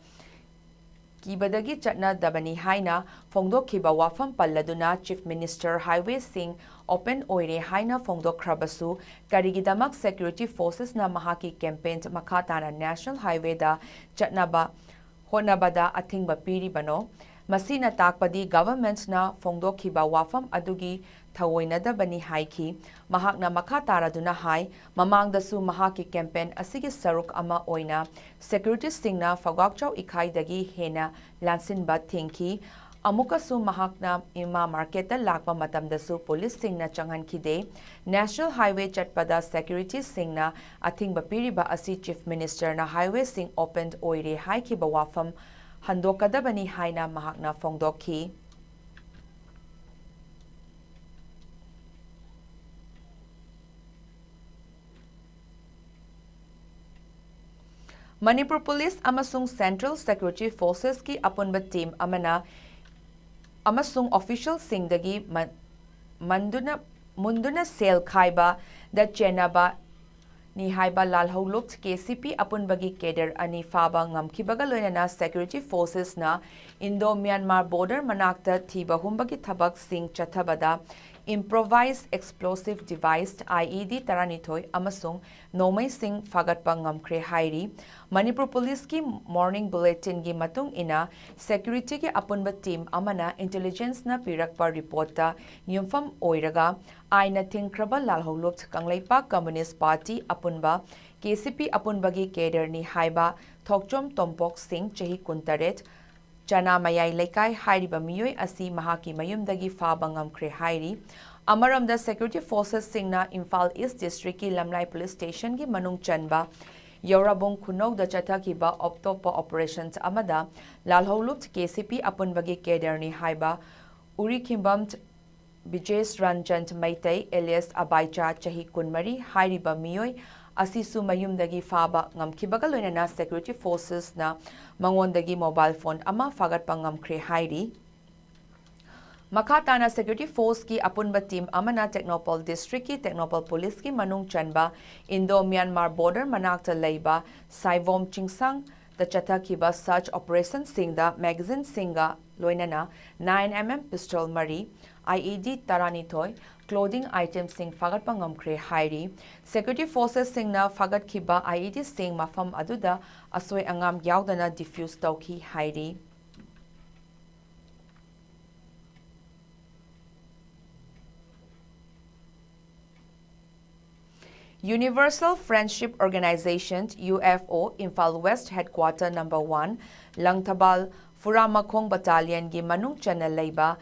ꯀꯤꯕꯗꯒꯤ ꯆꯠꯅꯗꯕꯅꯤ ꯍꯥꯏꯅ ꯐꯣꯡꯗꯣꯛꯈꯤꯕ ꯋꯥꯐꯝ ꯄꯜꯂꯗꯨꯅ Chief Minister highway ꯁꯤꯡ open ꯑꯣꯏꯔꯦ ꯍꯥꯏꯅ ꯐꯣꯡꯗꯣꯛꯈ꯭ꯔꯕꯁꯨ ꯀꯔꯤꯒꯤꯗꯃꯛ security forces ꯅ ꯃꯍꯥꯛꯀꯤ campaign ꯃꯈꯥ ꯇꯥꯅ National Highway ꯗ ꯆꯠꯅꯕ ꯍꯣꯠꯅꯕꯗ ꯑꯊꯤꯡꯕ ꯄꯤꯔꯤꯕꯅꯣ? ꯃꯁꯤꯅ ꯇꯥꯛꯄꯗꯤ government ꯅ ꯐꯣꯡꯗꯣꯛꯈꯤꯕ ꯋꯥꯐꯝ ꯑꯗꯨꯒꯤ ꯊꯑꯣꯏꯅꯗꯕꯅꯤ ꯍꯥꯏꯈꯤ꯫ ꯃꯍꯥꯛꯅ ꯃꯈꯥ ꯇꯥꯔꯗꯨꯅ ꯍꯥꯏ, ꯃꯃꯥꯡꯗꯁꯨ ꯃꯍꯥꯛꯀꯤ campaign ꯑꯁꯤꯒꯤ ꯁꯔꯨꯛ ꯑꯃ ꯑꯣꯏꯅ security ꯁꯤꯡꯅ ꯐꯒ꯭ꯋꯥꯛꯆꯥꯎ ꯏꯈꯥꯏꯗꯒꯤ ꯍꯦꯟꯅ ꯂꯥꯟꯁꯤꯟꯕ ꯊꯤꯡꯈꯤ꯫ ꯑꯃꯨꯛꯀꯁꯨ ꯃꯍꯥꯛꯅ ꯏꯃꯥ market ꯇ ꯂꯥꯛꯄ ꯃꯇꯝꯗꯁꯨ police ꯁꯤꯡꯅ ꯆꯪꯍꯟꯈꯤꯗꯦ꯫ National Highway ꯆꯠꯄꯗ security ꯁꯤꯡꯅ ꯑꯊꯤꯡꯕ ꯄꯤꯔꯤꯕ ꯑꯁꯤ Chief Minister ꯅ highway ꯁꯤꯡ open ꯑꯣꯏꯔꯦ ꯍꯥꯏꯈꯤꯕ ꯋꯥꯐꯝ ꯍꯟꯗꯣꯛꯀꯗꯕꯅꯤ ꯍꯥꯏꯅ ꯃꯍꯥꯛꯅ ꯐꯣꯡꯗꯣꯛꯈꯤ꯫ ꯃꯅꯤꯄꯨꯔ Police ꯑꯃꯁꯨꯡ Central Security Forces ꯀꯤ ꯑꯄꯨꯟꯕ team ꯑꯃꯅ ꯑꯃꯁꯨꯡ official ꯁꯤꯡꯗꯒꯤ ꯃ-, ꯃꯟꯗꯨꯅ, ꯃꯨꯟꯗꯨꯅ ꯁꯦꯜ ꯈꯥꯏꯕꯗ ꯆꯦꯟꯅꯕ ꯅꯤ ꯍꯥꯏꯕ ꯂꯥꯜꯍꯧꯂꯨꯞ K C P ꯑꯄꯨꯟꯕꯒꯤ cadre ꯑꯅꯤ ꯐꯥꯕ ꯉꯝꯈꯤꯕꯒ ꯂꯣꯏꯅꯅ security forces ꯅ Indo Myanmar border ꯃꯅꯥꯛꯇ ꯊꯤꯕ ꯍꯨꯝꯕꯒꯤ ꯊꯕꯛꯁꯤꯡ ꯆꯠꯊꯕꯗ improvised explosive device, I E D, ꯇꯔꯥꯅꯤꯊꯣꯏ ꯑꯃꯁꯨꯡ ꯅꯣꯡꯃꯩꯁꯤꯡ ꯐꯥꯒꯠꯄ ꯉꯝꯈ꯭ꯔꯦ ꯍꯥꯏꯔꯤ꯫ ꯃꯅꯤꯄꯨꯔ Police ꯀꯤ morning bulletin ꯒꯤ ꯃꯇꯨꯡ ꯏꯟꯅ, security ꯒꯤ ꯑꯄꯨꯟꯕ team ꯑꯃꯅ intelligence ꯅ ꯄꯤꯔꯛꯄ report ꯇ ꯌꯨꯝꯐꯝ ꯑꯣꯏꯔꯒ, ꯑꯥꯏꯟꯅ ꯊꯤꯡꯈ꯭ꯔꯕ ꯂꯥꯜꯍꯧꯂꯨꯞ ꯀꯪꯂꯩꯄꯥꯛ Communist Party ꯑꯄꯨꯟꯕ, K C P ꯑꯄꯨꯟꯕꯒꯤ cadre ꯅꯤ ꯍꯥꯏꯕ ꯊꯣꯛꯆꯣꯝ ꯇꯣꯝꯄꯣꯛ ꯁꯤꯡ, ꯆꯍꯤ ꯀꯨꯟꯇꯔꯦꯠ, ꯆꯅꯥ ꯃꯌꯥꯏ ꯂꯩꯀꯥꯏ ꯍꯥꯏꯔꯤꯕ ꯃꯤꯑꯣꯏ ꯑꯁꯤ ꯃꯍꯥꯛꯀꯤ ꯃꯌꯨꯝꯗꯒꯤ ꯐꯥꯕ ꯉꯝꯈ꯭ꯔꯦ ꯍꯥꯏꯔꯤ꯫ ꯑꯃꯔꯣꯝꯗ, security forces ꯁꯤꯡꯅ ꯏꯝꯐꯥꯜ East District ꯀꯤ ꯂꯝꯂꯥꯏ Police Station ꯒꯤ ꯃꯅꯨꯡ ꯆꯟꯕ ꯌꯧꯔꯥꯕꯨꯡ ꯈꯨꯅꯧꯗ ꯆꯠꯊꯈꯤꯕ ꯑꯇꯣꯞꯄ operation ꯑꯃꯗ ꯂꯥꯜꯍꯧꯂꯨꯞ KCP ꯑꯄꯨꯟꯕꯒꯤ cadreꯅꯤ ꯍꯥꯏꯕ ꯎꯔꯤꯈꯤꯝꯕꯝ ꯕꯤꯖꯦꯁ ꯔꯟꯖꯟ ꯃꯩꯇꯩ alias ꯑꯕꯥꯏꯆꯥ, ꯆꯍꯤ ꯀꯨꯟꯃꯔꯤ ꯍꯥꯏꯔꯤꯕ ꯃꯤꯑꯣꯏ ꯑꯁꯤꯁꯨ ꯃꯌꯨꯝꯗꯒꯤ ꯐꯥꯕ ꯉꯝꯈꯤꯕꯒ ꯂꯣꯏꯅꯅ security forcesꯅ ꯃꯉꯣꯟꯗꯒꯤ mobile phone ꯑꯃ ꯐꯥꯒꯠꯄ ꯉꯝꯈ꯭ꯔꯦ ꯍꯥꯏꯔꯤ꯫ ꯃꯈꯥ ꯇꯥꯅ security forceꯀꯤ ꯑꯄꯨꯟꯕ team ꯑꯃꯅ ꯇꯦꯡꯅꯧꯄꯜ districtꯀꯤ ꯇꯦꯡꯅꯧꯄꯜ policeꯀꯤ ꯃꯅꯨꯡ ꯆꯟꯕ Indo Myanmar border ꯃꯅꯥꯛꯇ ꯂꯩꯕ ꯁꯥꯏꯕꯣꯝ ꯆꯤꯡꯁꯥꯡꯗ ꯆꯠꯊꯈꯤꯕ search operationꯁꯤꯡꯗ magazineꯁꯤꯡꯒ ꯂꯣꯏꯅꯅ nine MM pistol ꯃꯔꯤ, IED ꯇꯔꯥꯅꯤꯊꯣꯏ, clothing itemꯁꯤꯡ ꯐꯥꯒꯠꯄ ꯉꯝꯈ꯭ꯔꯦ ꯍꯥꯏꯔꯤ꯫ Security forcesꯁꯤꯡꯅ ꯐꯥꯒꯠꯈꯤꯕ IEDꯁꯤꯡ ꯃꯐꯝ ꯑꯗꯨꯗ ꯑꯁꯣꯏ ꯑꯉꯥꯝ ꯌꯥꯎꯗꯅ defuse ꯇꯧꯈꯤ ꯍꯥꯏꯔꯤ꯫ Universal Friendship Organization, UFO, Imphal West Headquarter number one, Langthabal ꯐꯨꯔꯥꯃꯈꯣꯡ Battalionꯒꯤ ꯃꯅꯨꯡ ꯆꯟꯅ ꯂꯩꯕ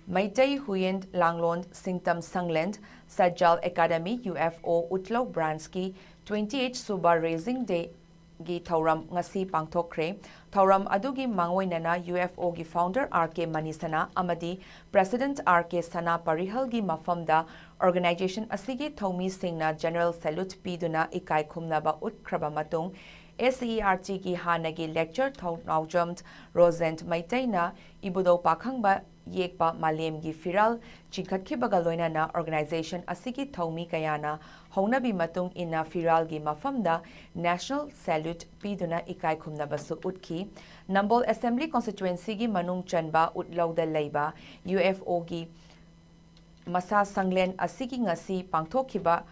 Meitei Huiyen ꯂꯥꯡꯂꯣꯟ ꯁꯤꯡꯇꯝ ꯁꯪꯂꯦꯟ ꯁꯠꯖꯥꯜ Academy, UFO, ꯎꯠꯂꯧ branchꯀꯤ twenty eight ꯁꯨꯕ Raising Day ꯒꯤ ꯊꯧꯔꯝ ꯉꯁꯤ ꯄꯥꯡꯊꯣꯛꯈ꯭ꯔꯦ꯫ ꯊꯧꯔꯝ ꯑꯗꯨꯒꯤ ꯃꯥꯡꯑꯣꯏꯅꯅ UFOꯒꯤ founder RK ꯃꯅꯤꯁꯅꯥ ꯑꯃꯗꯤ president RK ꯁꯅꯥ ꯄꯔꯤꯍꯜꯒꯤ ꯃꯐꯝꯗ organization ꯑꯁꯤꯒꯤ ꯊꯧꯃꯤꯁꯤꯡꯅ general salute ꯄꯤꯗꯨꯅ ꯏꯀꯥꯏ ꯈꯨꯝꯅꯕ ꯎꯠꯈ꯭ꯔꯕ ꯃꯇꯨꯡ, SCERTꯒꯤ ꯍꯥꯟꯅꯒꯤ lecturer ꯊꯧꯅꯥꯎꯖꯝ ꯔꯣꯖꯦꯟ ꯃꯩꯇꯩꯅ ꯏꯕꯨꯙꯧ ꯄꯥꯈꯪꯕ ꯌꯦꯛꯄ ꯃꯥꯂꯦꯝꯒꯤ ꯐꯤꯔꯥꯜ ꯆꯤꯡꯈꯠꯈꯤꯕꯒ ꯂꯣꯏꯅꯅ organization ꯑꯁꯤꯒꯤ ꯊꯧꯃꯤ ꯀꯌꯥꯅ ꯍꯧꯅꯕꯤ ꯃꯇꯨꯡ ꯏꯟꯅ ꯐꯤꯔꯥꯜꯒꯤ ꯃꯐꯝꯗ national salute ꯄꯤꯗꯨꯅ ꯏꯀꯥꯏ ꯈꯨꯝꯅꯕꯁꯨ ꯎꯠꯈꯤ꯫ ꯅꯝꯕꯣꯜ Assembly Constituencyꯒꯤ ꯃꯅꯨꯡ ꯆꯟꯕ ꯎꯠꯂꯧꯗ ꯂꯩꯕ UFOꯒꯤ ꯃꯁꯥ ꯁꯪꯂꯦꯟ ꯑꯁꯤꯒꯤ ꯉꯁꯤ ꯄꯥꯡꯊꯣꯛꯈꯤꯕ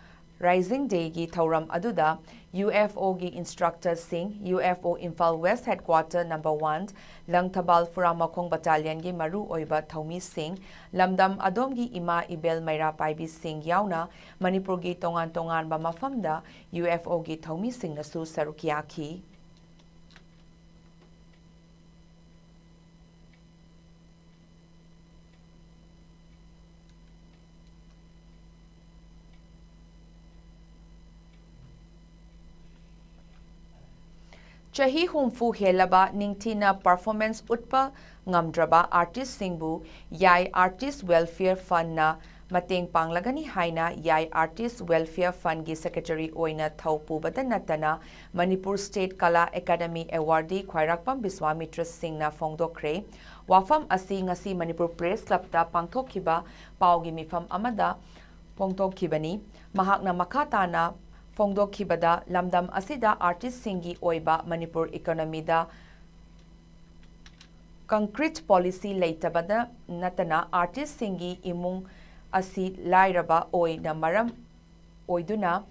Raising Dayꯒꯤ ꯊꯧꯔꯝ ꯑꯗꯨꯗ UFOꯒꯤ instructorꯁꯤꯡ, UFO Imphal West Headquarter number one, Langthabal ꯐꯨꯔꯥꯃꯈꯣꯡ Battalionꯒꯤ ꯃꯔꯨꯑꯣꯏꯕ ꯊꯧꯃꯤꯁꯤꯡ, ꯂꯝꯗꯝ ꯑꯗꯣꯝꯒꯤ ꯏꯃꯥ ꯏꯕꯦꯜ ꯃꯩꯔꯥ ꯄꯥꯏꯕꯤꯁꯤꯡ ꯌꯥꯎꯅ ꯃꯅꯤꯄꯨꯔꯒꯤ ꯇꯣꯉꯥꯟ ꯇꯣꯉꯥꯟꯕ ꯃꯐꯝꯗ UFOꯒꯤ ꯊꯧꯃꯤꯁꯤꯡꯅꯁꯨ ꯁꯔꯨꯛ ꯌꯥꯈꯤ꯫ ꯆꯍꯤ ꯍꯨꯝꯐꯨ ꯍꯦꯜꯂꯕ ꯅꯤꯡꯊꯤꯅ performance ꯎꯠꯄ ꯉꯝꯗ꯭ꯔꯕ artistꯁꯤꯡꯕꯨ ꯌꯥꯏ Artist Welfare Fundꯅ ꯃꯇꯦꯡ ꯄꯥꯡꯂꯒꯅꯤ ꯍꯥꯏꯅ ꯌꯥꯏ Artist Welfare Fundꯒꯤ secretary ꯑꯣꯏꯅ ꯊꯧ ꯄꯨꯕꯗ ꯅꯠꯇꯅ Manipur State Kala Academy Awardee ꯈ꯭ꯋꯥꯏꯔꯥꯛꯄꯝ ꯕꯤꯁ꯭ꯋꯥꯃꯤꯇ꯭ꯔ ꯁꯤꯡꯅ ꯐꯣꯡꯗꯣꯛꯈ꯭ꯔꯦ꯫ ꯋꯥꯐꯝ ꯑꯁꯤ ꯉꯁꯤ ꯃꯅꯤꯄꯨꯔ Press Clubꯇ ꯄꯥꯡꯊꯣꯛꯈꯤꯕ ꯄꯥꯎꯒꯤ ꯃꯤꯐꯝ ꯑꯃꯗ ꯐꯣꯡꯗꯣꯛꯈꯤꯕꯅꯤ꯫ ꯃꯍꯥꯛꯅ ꯃꯈꯥ ꯇꯥꯅ ꯐꯣꯡꯗꯣꯛꯈꯤꯕꯗ, ꯂꯝꯗꯝ ꯑꯁꯤꯗ artistꯁꯤꯡꯒꯤ ꯑꯣꯏꯕ ꯃꯅꯤꯄꯨꯔ economyꯗ concrete policy ꯂꯩꯇꯕꯗ ꯅꯠꯇꯅ artistꯁꯤꯡꯒꯤ ꯏꯃꯨꯡ ꯑꯁꯤ ꯂꯥꯏꯔꯕ ꯑꯣꯏꯅ ꯃꯔꯝ ꯑꯣꯏꯗꯨꯅ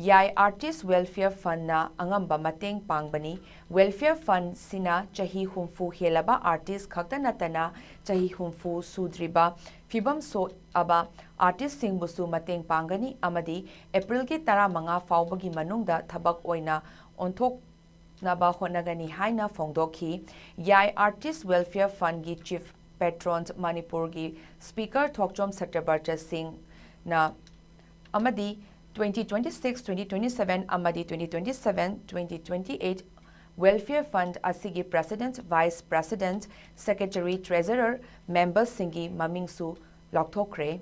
ꯌꯥꯏ Artist Welfare Fundꯅ ꯑꯉꯝꯕ ꯃꯇꯦꯡ ꯄꯥꯡꯕꯅꯤ꯫ Welfare Fundꯁꯤꯅ ꯆꯍꯤ ꯍꯨꯝꯐꯨ ꯍꯦꯜꯂꯕ artist ꯈꯛꯇ ꯅꯠꯇꯅ ꯆꯍꯤ ꯍꯨꯝꯐꯨ ꯁꯨꯗ꯭ꯔꯤꯕ ꯐꯤꯕꯝ ꯁꯣꯛꯑꯕ artistꯁꯤꯡꯕꯨꯁꯨ ꯃꯇꯦꯡ ꯄꯥꯡꯒꯅꯤ ꯑꯃꯗꯤ Aprilꯒꯤ ꯇꯔꯥꯃꯉꯥ ꯐꯥꯎꯕꯒꯤ ꯃꯅꯨꯡꯗ ꯊꯕꯛ ꯑꯣꯏꯅ ꯑꯣꯟꯊꯣꯛ ꯅꯕ ꯍꯣꯠꯅꯒꯅꯤ ꯍꯥꯏꯅ ꯐꯣꯡꯗꯣꯛꯈꯤ꯫ ꯌꯥꯏ Artist Welfare Fundꯒꯤ Chief Patron ꯃꯅꯤꯄꯨꯔꯒꯤ Speaker ꯊꯣꯛꯆꯣꯝ ꯁꯠꯇ꯭ꯌꯕ꯭ꯔꯇ ꯁꯤꯡꯅ ꯑꯃꯗꯤ twenty twenty-six, twenty twenty-seven ꯑꯃꯗꯤ twenty twenty-seven, twenty twenty-eight Welfare Fund ꯑꯁꯤꯒꯤ President, Vice President, Secretary, Treasurer, memberꯁꯤꯡꯒꯤ ꯃꯃꯤꯡꯁꯨ ꯂꯥꯎꯊꯣꯛꯈ꯭ꯔꯦ꯫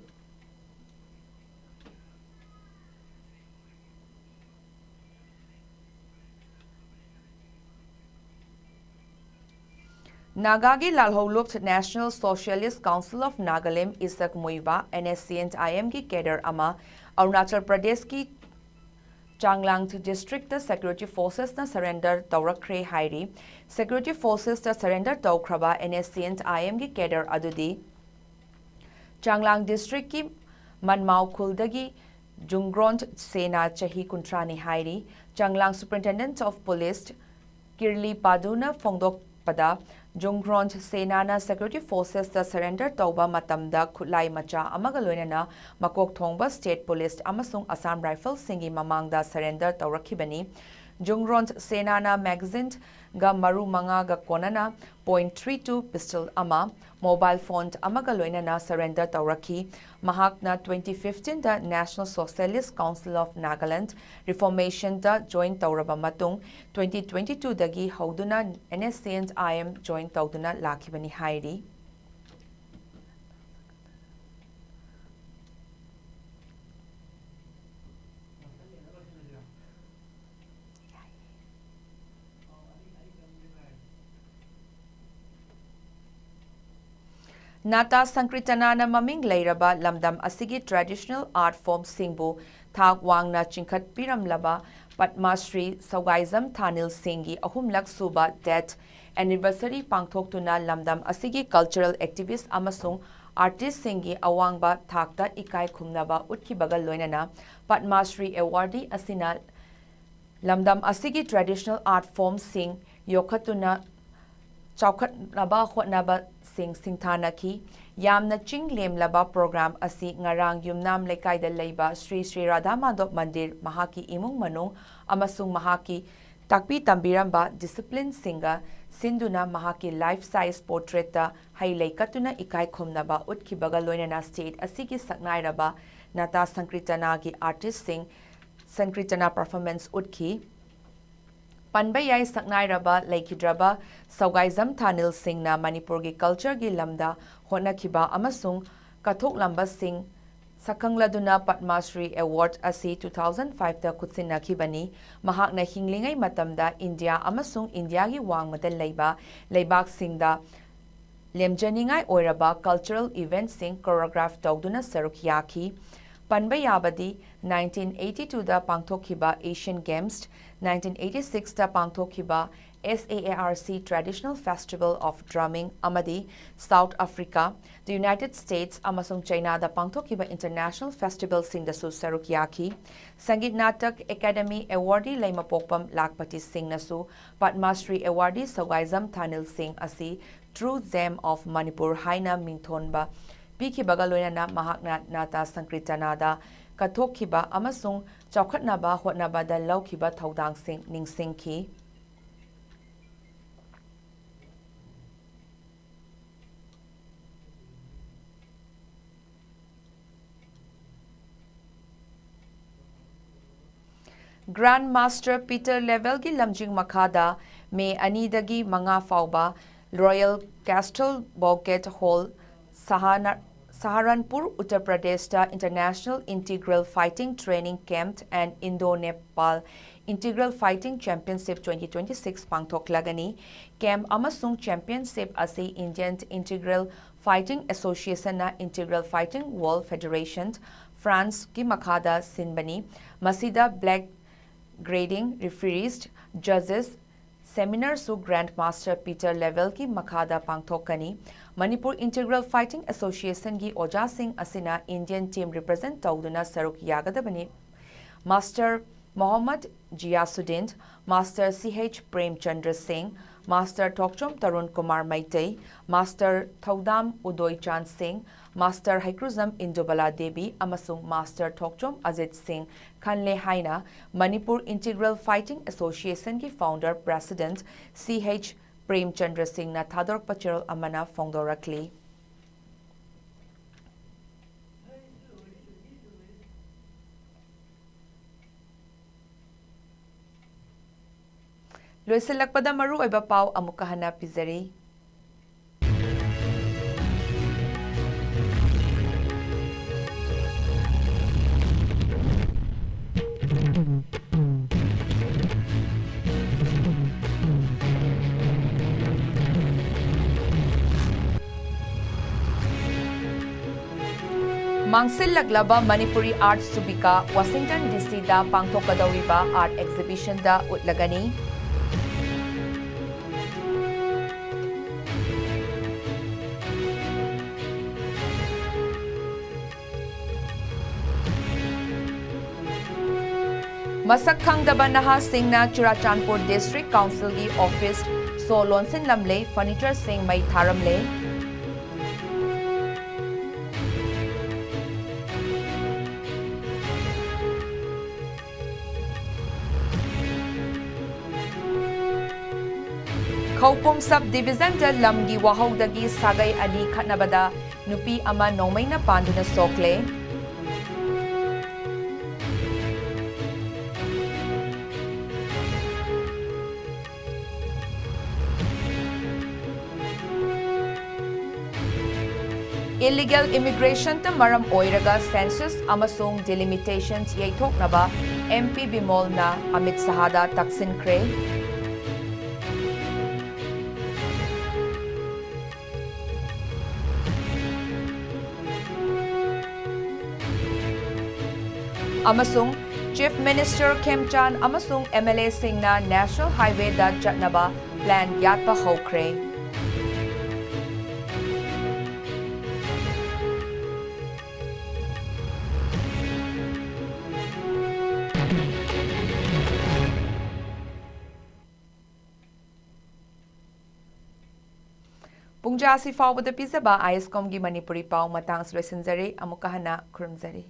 ꯅꯥꯒꯥꯒꯤ ꯂꯥꯜꯍꯧꯂꯨꯞ National Socialist Council of Nagalim ꯏꯁꯛ ꯃꯨꯏꯕꯥ, NSCN-IMꯒꯤ cadre ꯑꯃ ꯑꯔꯨꯅꯥꯆꯜ ꯄ꯭ꯔꯗꯦꯁꯀꯤ ꯆꯥꯡꯂꯥꯡ districtꯇ security forcesꯅ surrender ꯇꯧꯔꯛꯈ꯭ꯔꯦ ꯍꯥꯏꯔꯤ꯫ Security forcesꯇ surrender ꯇꯧꯈ꯭ꯔꯕ NSCN-IMꯒꯤ cadre ꯑꯗꯨꯗꯤ ꯆꯥꯡꯂꯥꯡ districtꯀꯤ ꯃꯟꯃꯥꯎ ꯈꯨꯜꯗꯒꯤ ꯖꯨꯡꯒ꯭ꯔꯣꯟ ꯁꯦꯅꯥ, ꯆꯍꯤ ꯀꯨꯟꯊ꯭ꯔꯥꯅꯤ ꯍꯥꯏꯔꯤ꯫ ꯆꯥꯡꯂꯥꯡ Superintendent of Police ꯀꯤꯔꯂꯤ ꯄꯥꯗꯨꯅ ꯐꯣꯡꯗꯣꯛꯄꯗ, ꯖꯨꯡꯒ꯭ꯔꯣꯟ ꯁꯦꯅꯥꯅ security forcesꯇ surrender ꯇꯧꯕ ꯃꯇꯝꯗ ꯈꯨꯠꯂꯥꯏ ꯃꯆꯥ ꯑꯃꯒ ꯂꯣꯏꯅꯅ ꯃꯀꯣꯛ ꯊꯣꯡꯕ state police ꯑꯃꯁꯨꯡ Assam Riflesꯁꯤꯡꯒꯤ ꯃꯃꯥꯡꯗ surrender ꯇꯧꯔꯛꯈꯤꯕꯅꯤ꯫ ꯖꯨꯡꯒ꯭ꯔꯣꯟ ꯁꯦꯅꯥꯅ magazineꯒ ꯃꯔꯨ ꯃꯉꯥꯒ ꯀꯣꯟꯅꯅ point three two pistol ꯑꯃ, ꯃꯣꯕꯥꯏꯜ ꯐꯣꯟ ꯑꯃꯒ ꯂꯣꯏꯅꯅ ꯁꯔꯦꯟꯗꯔ ꯇꯧꯔꯛꯈꯤ꯫ ꯃꯍꯥꯛꯅ twenty fifteen the National Socialist Council of Nagaland, Reformation the join ꯇꯧꯔꯕ ꯃꯇꯨꯡ, twenty twenty two ꯗꯒꯤ ꯍꯧꯗꯨꯅ N S C N I M join ꯇꯧꯗꯨꯅ ꯂꯥꯛꯈꯤꯕꯅꯤ ꯍꯥꯏꯔꯤ꯫ ꯅꯥꯇꯥ ꯁꯪꯀ꯭ꯔꯤꯇꯅꯥꯅ ꯃꯃꯤꯡ ꯂꯩꯔꯕ ꯂꯝꯗꯝ ꯑꯁꯤꯒꯤ traditional art form ꯁꯤꯡꯕꯨ ꯊꯥꯛ ꯋꯥꯡꯅ ꯆꯤꯡꯈꯠꯄꯤꯔꯝꯂꯕ ꯄꯗꯃ ꯁ꯭ꯔꯤ ꯁꯧꯒꯥꯏꯖꯝ ꯊꯥꯅꯤꯜ ꯁꯤꯡꯒꯤ ꯑꯍꯨꯝꯂꯛ ꯁꯨꯕ death anniversary ꯄꯥꯡꯊꯣꯛꯇꯨꯅ ꯂꯝꯗꯝ ꯑꯁꯤꯒꯤ cultural activist ꯑꯃꯁꯨꯡ artist ꯁꯤꯡꯒꯤ ꯑꯋꯥꯡꯕ ꯊꯥꯛꯇ ꯏꯀꯥꯏ ꯈꯨꯝꯅꯕ ꯎꯠꯈꯤꯕꯒ ꯂꯣꯏꯅꯅ ꯄꯗꯃ ꯁ꯭ꯔꯤ awardee ꯑꯁꯤꯅ ꯂꯝꯗꯝ ꯑꯁꯤꯒꯤ traditional art form ꯁꯤꯡ ꯌꯣꯛꯈꯠꯇꯨꯅ ꯆꯥꯎꯈꯠꯅꯕ ꯍꯣꯠꯅꯕꯁꯤꯡ ꯁꯤꯡꯊꯥꯅꯈꯤ꯫ ꯌꯥꯝꯅ ꯆꯤꯡ ꯂꯦꯝꯂꯕ program ꯑꯁꯤ ꯉꯔꯥꯡ ꯌꯨꯝꯅꯥꯝ ꯂꯩꯀꯥꯏꯗ ꯂꯩꯕ ꯁ꯭ꯔꯤ ꯁ꯭ꯔꯤ ꯔꯥꯙꯥ ꯃꯥꯙꯕ ꯃꯟꯗꯤꯔ, ꯃꯍꯥꯛꯀꯤ ꯏꯃꯨꯡ ꯃꯅꯨꯡ ꯑꯃꯁꯨꯡ ꯃꯍꯥꯛꯀꯤ ꯇꯥꯛꯄꯤ ꯇꯝꯕꯤꯔꯝꯕ discipline ꯁꯤꯡꯒ ꯁꯤꯟꯗꯨꯅ ꯃꯍꯥꯛꯀꯤ life size portrait ꯇ ꯍꯩ ꯂꯩ ꯀꯠꯇꯨꯅ ꯏꯀꯥꯏ ꯈꯨꯝꯅꯕ ꯎꯠꯈꯤꯕꯒ ꯂꯣꯏꯅꯅ state ꯑꯁꯤꯒꯤ ꯁꯛꯅꯥꯏꯔꯕ ꯅꯥꯇꯥ ꯁꯪꯀ꯭ꯔꯤꯇꯅꯥꯒꯤ artist ꯁꯤꯡ ꯁꯪꯀ꯭ꯔꯤꯇꯅꯥ performance ꯎꯠꯈꯤ꯫ ꯄꯟꯕ ꯌꯥꯏ, ꯁꯛꯅꯥꯏꯔꯕ ꯂꯩꯈꯤꯗ꯭ꯔꯕ ꯁꯧꯒꯥꯏꯖꯝ ꯊꯥꯅꯤꯜ ꯁꯤꯡꯅ ꯃꯅꯤꯄꯨꯔꯒꯤ culture ꯒꯤ ꯂꯝꯗ ꯍꯣꯠꯅꯈꯤꯕ ꯑꯃꯁꯨꯡ ꯀꯠꯊꯣꯛꯂꯝꯕꯁꯤꯡ ꯁꯛꯈꯪꯂꯗꯨꯅ ꯄꯗꯃ ꯁ꯭ꯔꯤ award ꯑꯁꯤ two thousand five ꯇ ꯈꯨꯠꯁꯤꯟꯅꯈꯤꯕꯅꯤ꯫ ꯃꯍꯥꯛꯅ ꯍꯤꯡꯂꯤꯉꯩ ꯃꯇꯝꯗ ꯏꯟꯗꯤꯌꯥ ꯑꯃꯁꯨꯡ ꯏꯟꯗꯤꯌꯥꯒꯤ ꯋꯥꯡꯃꯗ ꯂꯩꯕ ꯂꯩꯕꯥꯛꯁꯤꯡꯗ ꯂꯦꯝꯖꯅꯤꯡꯉꯥꯏ ꯑꯣꯏꯔꯕ cultural event ꯁꯤꯡ choreograph ꯇꯧꯗꯨꯅ ꯁꯔꯨꯛ ꯌꯥꯈꯤ꯫ ꯄꯟꯕ ꯌꯥꯕꯗꯤ, nineteen eighty two ꯗ ꯄꯥꯡꯊꯣꯛꯈꯤꯕ Asian Games, nineteen eighty six ꯇ ꯄꯥꯡꯊꯣꯛꯈꯤꯕ S A A R C Traditional Festival of Drumming ꯑꯃꯗꯤ South Africa, the United States ꯑꯃꯁꯨꯡ ꯆꯩꯅꯥꯗ ꯄꯥꯡꯊꯣꯛꯈꯤꯕ international festival ꯁꯤꯡꯗꯁꯨ ꯁꯔꯨꯛ ꯌꯥꯈꯤ꯫ ꯁꯪꯒꯤꯠ ꯅꯥꯇꯛ ꯑꯦꯀꯥꯗꯦꯃꯤ awardee ꯂꯩꯃꯄꯣꯛꯄꯝ ꯂꯥꯈꯄꯇꯤ ꯁꯤꯡꯅꯁꯨ ꯄꯗꯃ ꯁ꯭ꯔꯤ awardee ꯁꯧꯒꯥꯏꯖꯝ ꯊꯥꯅꯤꯜ ꯁꯤꯡ ꯑꯁꯤ True Gem of Manipur ꯍꯥꯏꯅ ꯃꯤꯡꯊꯣꯟꯕ ꯄꯤꯈꯤꯕꯒ ꯂꯣꯏꯅꯅ ꯃꯍꯥꯛꯅ ꯅꯥꯇꯥ ꯁꯪꯀ꯭ꯔꯤꯇꯅꯥꯗ ꯀꯠꯊꯣꯛꯈꯤꯕ ꯑꯃꯁꯨꯡ ꯆꯥꯎꯈꯠꯅꯕ ꯍꯣꯠꯅꯕꯗ ꯂꯧꯈꯤꯕ ꯊꯧꯗꯥꯡꯁꯤꯡ ꯅꯤꯡꯁꯤꯡꯈꯤ꯫ Grand Master Peter Levelꯒꯤ ꯂꯝꯖꯤꯡ ꯃꯈꯥꯗ ꯃꯦ ꯑꯅꯤꯗꯒꯤ ꯃꯉꯥ ꯐꯥꯎꯕ Royal Castle Banquet Hall, ꯁꯍꯥꯅ-, Saharanpur, Uttar ꯄ꯭ꯔꯗꯦꯁꯇ International Integral Fighting Training Camp and Indo-Nepal Integral Fighting Championship twenty twenty-six ꯄꯥꯡꯊꯣꯛꯂꯒꯅꯤ꯫ Camp ꯑꯃꯁꯨꯡ championship ꯑꯁꯤ Indian Integral Fighting Associationꯅ Integral Fighting World Federation, Franceꯀꯤ ꯃꯈꯥꯗ ꯁꯤꯟꯕꯅꯤ꯫ ꯃꯁꯤꯗ black grading, referees, judges, seminarꯁꯨ Grand Master Peter Levelꯒꯤ ꯃꯈꯥꯗ ꯄꯥꯡꯊꯣꯛꯀꯅꯤ꯫ Manipur Integral Fighting Associationꯒꯤ ꯑꯣꯖꯥꯁꯤꯡ ꯑꯁꯤꯅ Indian team represent ꯇꯧꯗꯨꯅ ꯁꯔꯨꯛ ꯌꯥꯒꯗꯕꯅꯤ꯫ Master ꯃꯣꯍꯝꯃꯗ ꯖꯤꯌꯥꯁꯨꯗꯤꯟ, Master ꯁꯤ ꯑꯩꯆ ꯄ꯭ꯔꯦꯝꯆꯟꯗ꯭ꯔ ꯁꯤꯡ, Master ꯊꯣꯛꯆꯣꯝ ꯇꯔꯨꯟ ꯀꯨꯃꯥꯔ ꯃꯩꯇꯩ, Master ꯊꯧꯗꯥꯝ ꯎꯗꯣꯏꯆꯥꯟ ꯁꯤꯡ, Master ꯍꯩꯀ꯭ꯔꯨꯖꯝ ꯏꯟꯗꯨꯕꯂꯥ ꯗꯦꯕꯤ ꯑꯃꯁꯨꯡ Master ꯊꯣꯛꯆꯣꯝ ꯑꯖꯤꯠ ꯁꯤꯡ ꯈꯟꯂꯦ ꯍꯥꯏꯅ Manipur Integral Fighting Associationꯒꯤ founder president ꯁꯤ ꯑꯩꯆ ꯄ꯭ꯔꯦꯝꯆꯟꯗ꯭ꯔ ꯁꯤꯡꯅ ꯊꯥꯗꯣꯔꯛꯄ ꯆꯦꯔꯣꯜ ꯑꯃꯅ ꯐꯣꯡꯗꯣꯔꯛꯂꯤ꯫ ꯂꯣꯏꯁꯤꯜꯂꯛꯄꯗ ꯃꯔꯨꯑꯣꯏꯕ ꯄꯥꯎ ꯑꯃꯨꯛꯀ ꯍꯟꯅ ꯄꯤꯖꯔꯤ꯫ ꯃꯥꯡꯁꯤꯜꯂꯛꯂꯕ ꯃꯅꯤꯄꯨꯔꯤ art ꯁꯨꯕꯤꯀꯥ ꯋꯥꯁꯤꯡꯇꯟ ꯗꯤ ꯁꯤꯗ ꯄꯥꯡꯊꯣꯛꯀꯗꯧꯔꯤꯕ art exhibitionꯗ ꯎꯠꯂꯒꯅꯤ꯫ ꯃꯁꯛ ꯈꯪꯗꯕ ꯅꯍꯥꯁꯤꯡꯅ ꯆꯨꯔꯥꯆꯥꯟꯄꯨꯔ District Councilꯒꯤ office ꯁꯣ ꯂꯣꯟꯁꯤꯟꯂꯝꯂꯦ, furnitureꯁꯤꯡ ꯃꯩ ꯊꯥꯔꯝꯂꯦ꯫ ꯈꯧꯄꯨꯝ sub divisionꯗ ꯂꯝꯒꯤ ꯋꯥꯍꯧꯗꯒꯤ ꯁꯥꯒꯩ ꯑꯅꯤ ꯈꯠꯅꯕꯗ ꯅꯨꯄꯤ ꯑꯃ ꯅꯣꯡꯃꯩꯅ ꯄꯥꯟꯗꯨꯅ ꯁꯣꯛꯂꯦ꯫ Illegal immigration ꯇ ꯃꯔꯝ ꯑꯣꯏꯔꯒ census ꯑꯃꯁꯨꯡ delimitation ꯌꯩꯊꯣꯛꯅꯕ M P ꯕꯤꯃꯣꯜꯅ ꯑꯃꯤꯠ ꯁꯍꯥꯗ ꯇꯛꯁꯤꯟꯈ꯭ꯔꯦ꯫ ꯑꯃꯁꯨꯡ Chief Minister ꯈꯦꯝꯆꯥꯟ ꯑꯃꯁꯨꯡ M L A ꯁꯤꯡꯅ National Highway ꯗ ꯆꯠꯅꯕ plan ꯌꯥꯠꯄ ꯍꯧꯈ꯭ꯔꯦ꯫ ꯄꯨꯡꯖꯥ ꯑꯁꯤ ꯐꯥꯎꯕꯗ ꯄꯤꯖꯕ ISCOM ꯒꯤ ꯃꯅꯤꯄꯨꯔꯤ ꯄꯥꯎ ꯃꯇꯥꯡ ꯑꯁꯤ ꯂꯣꯏꯁꯤꯟꯖꯔꯦ꯫ ꯑꯃꯨꯛꯀ ꯍꯟꯅ ꯈꯨꯔꯨꯝꯖꯔꯤ꯫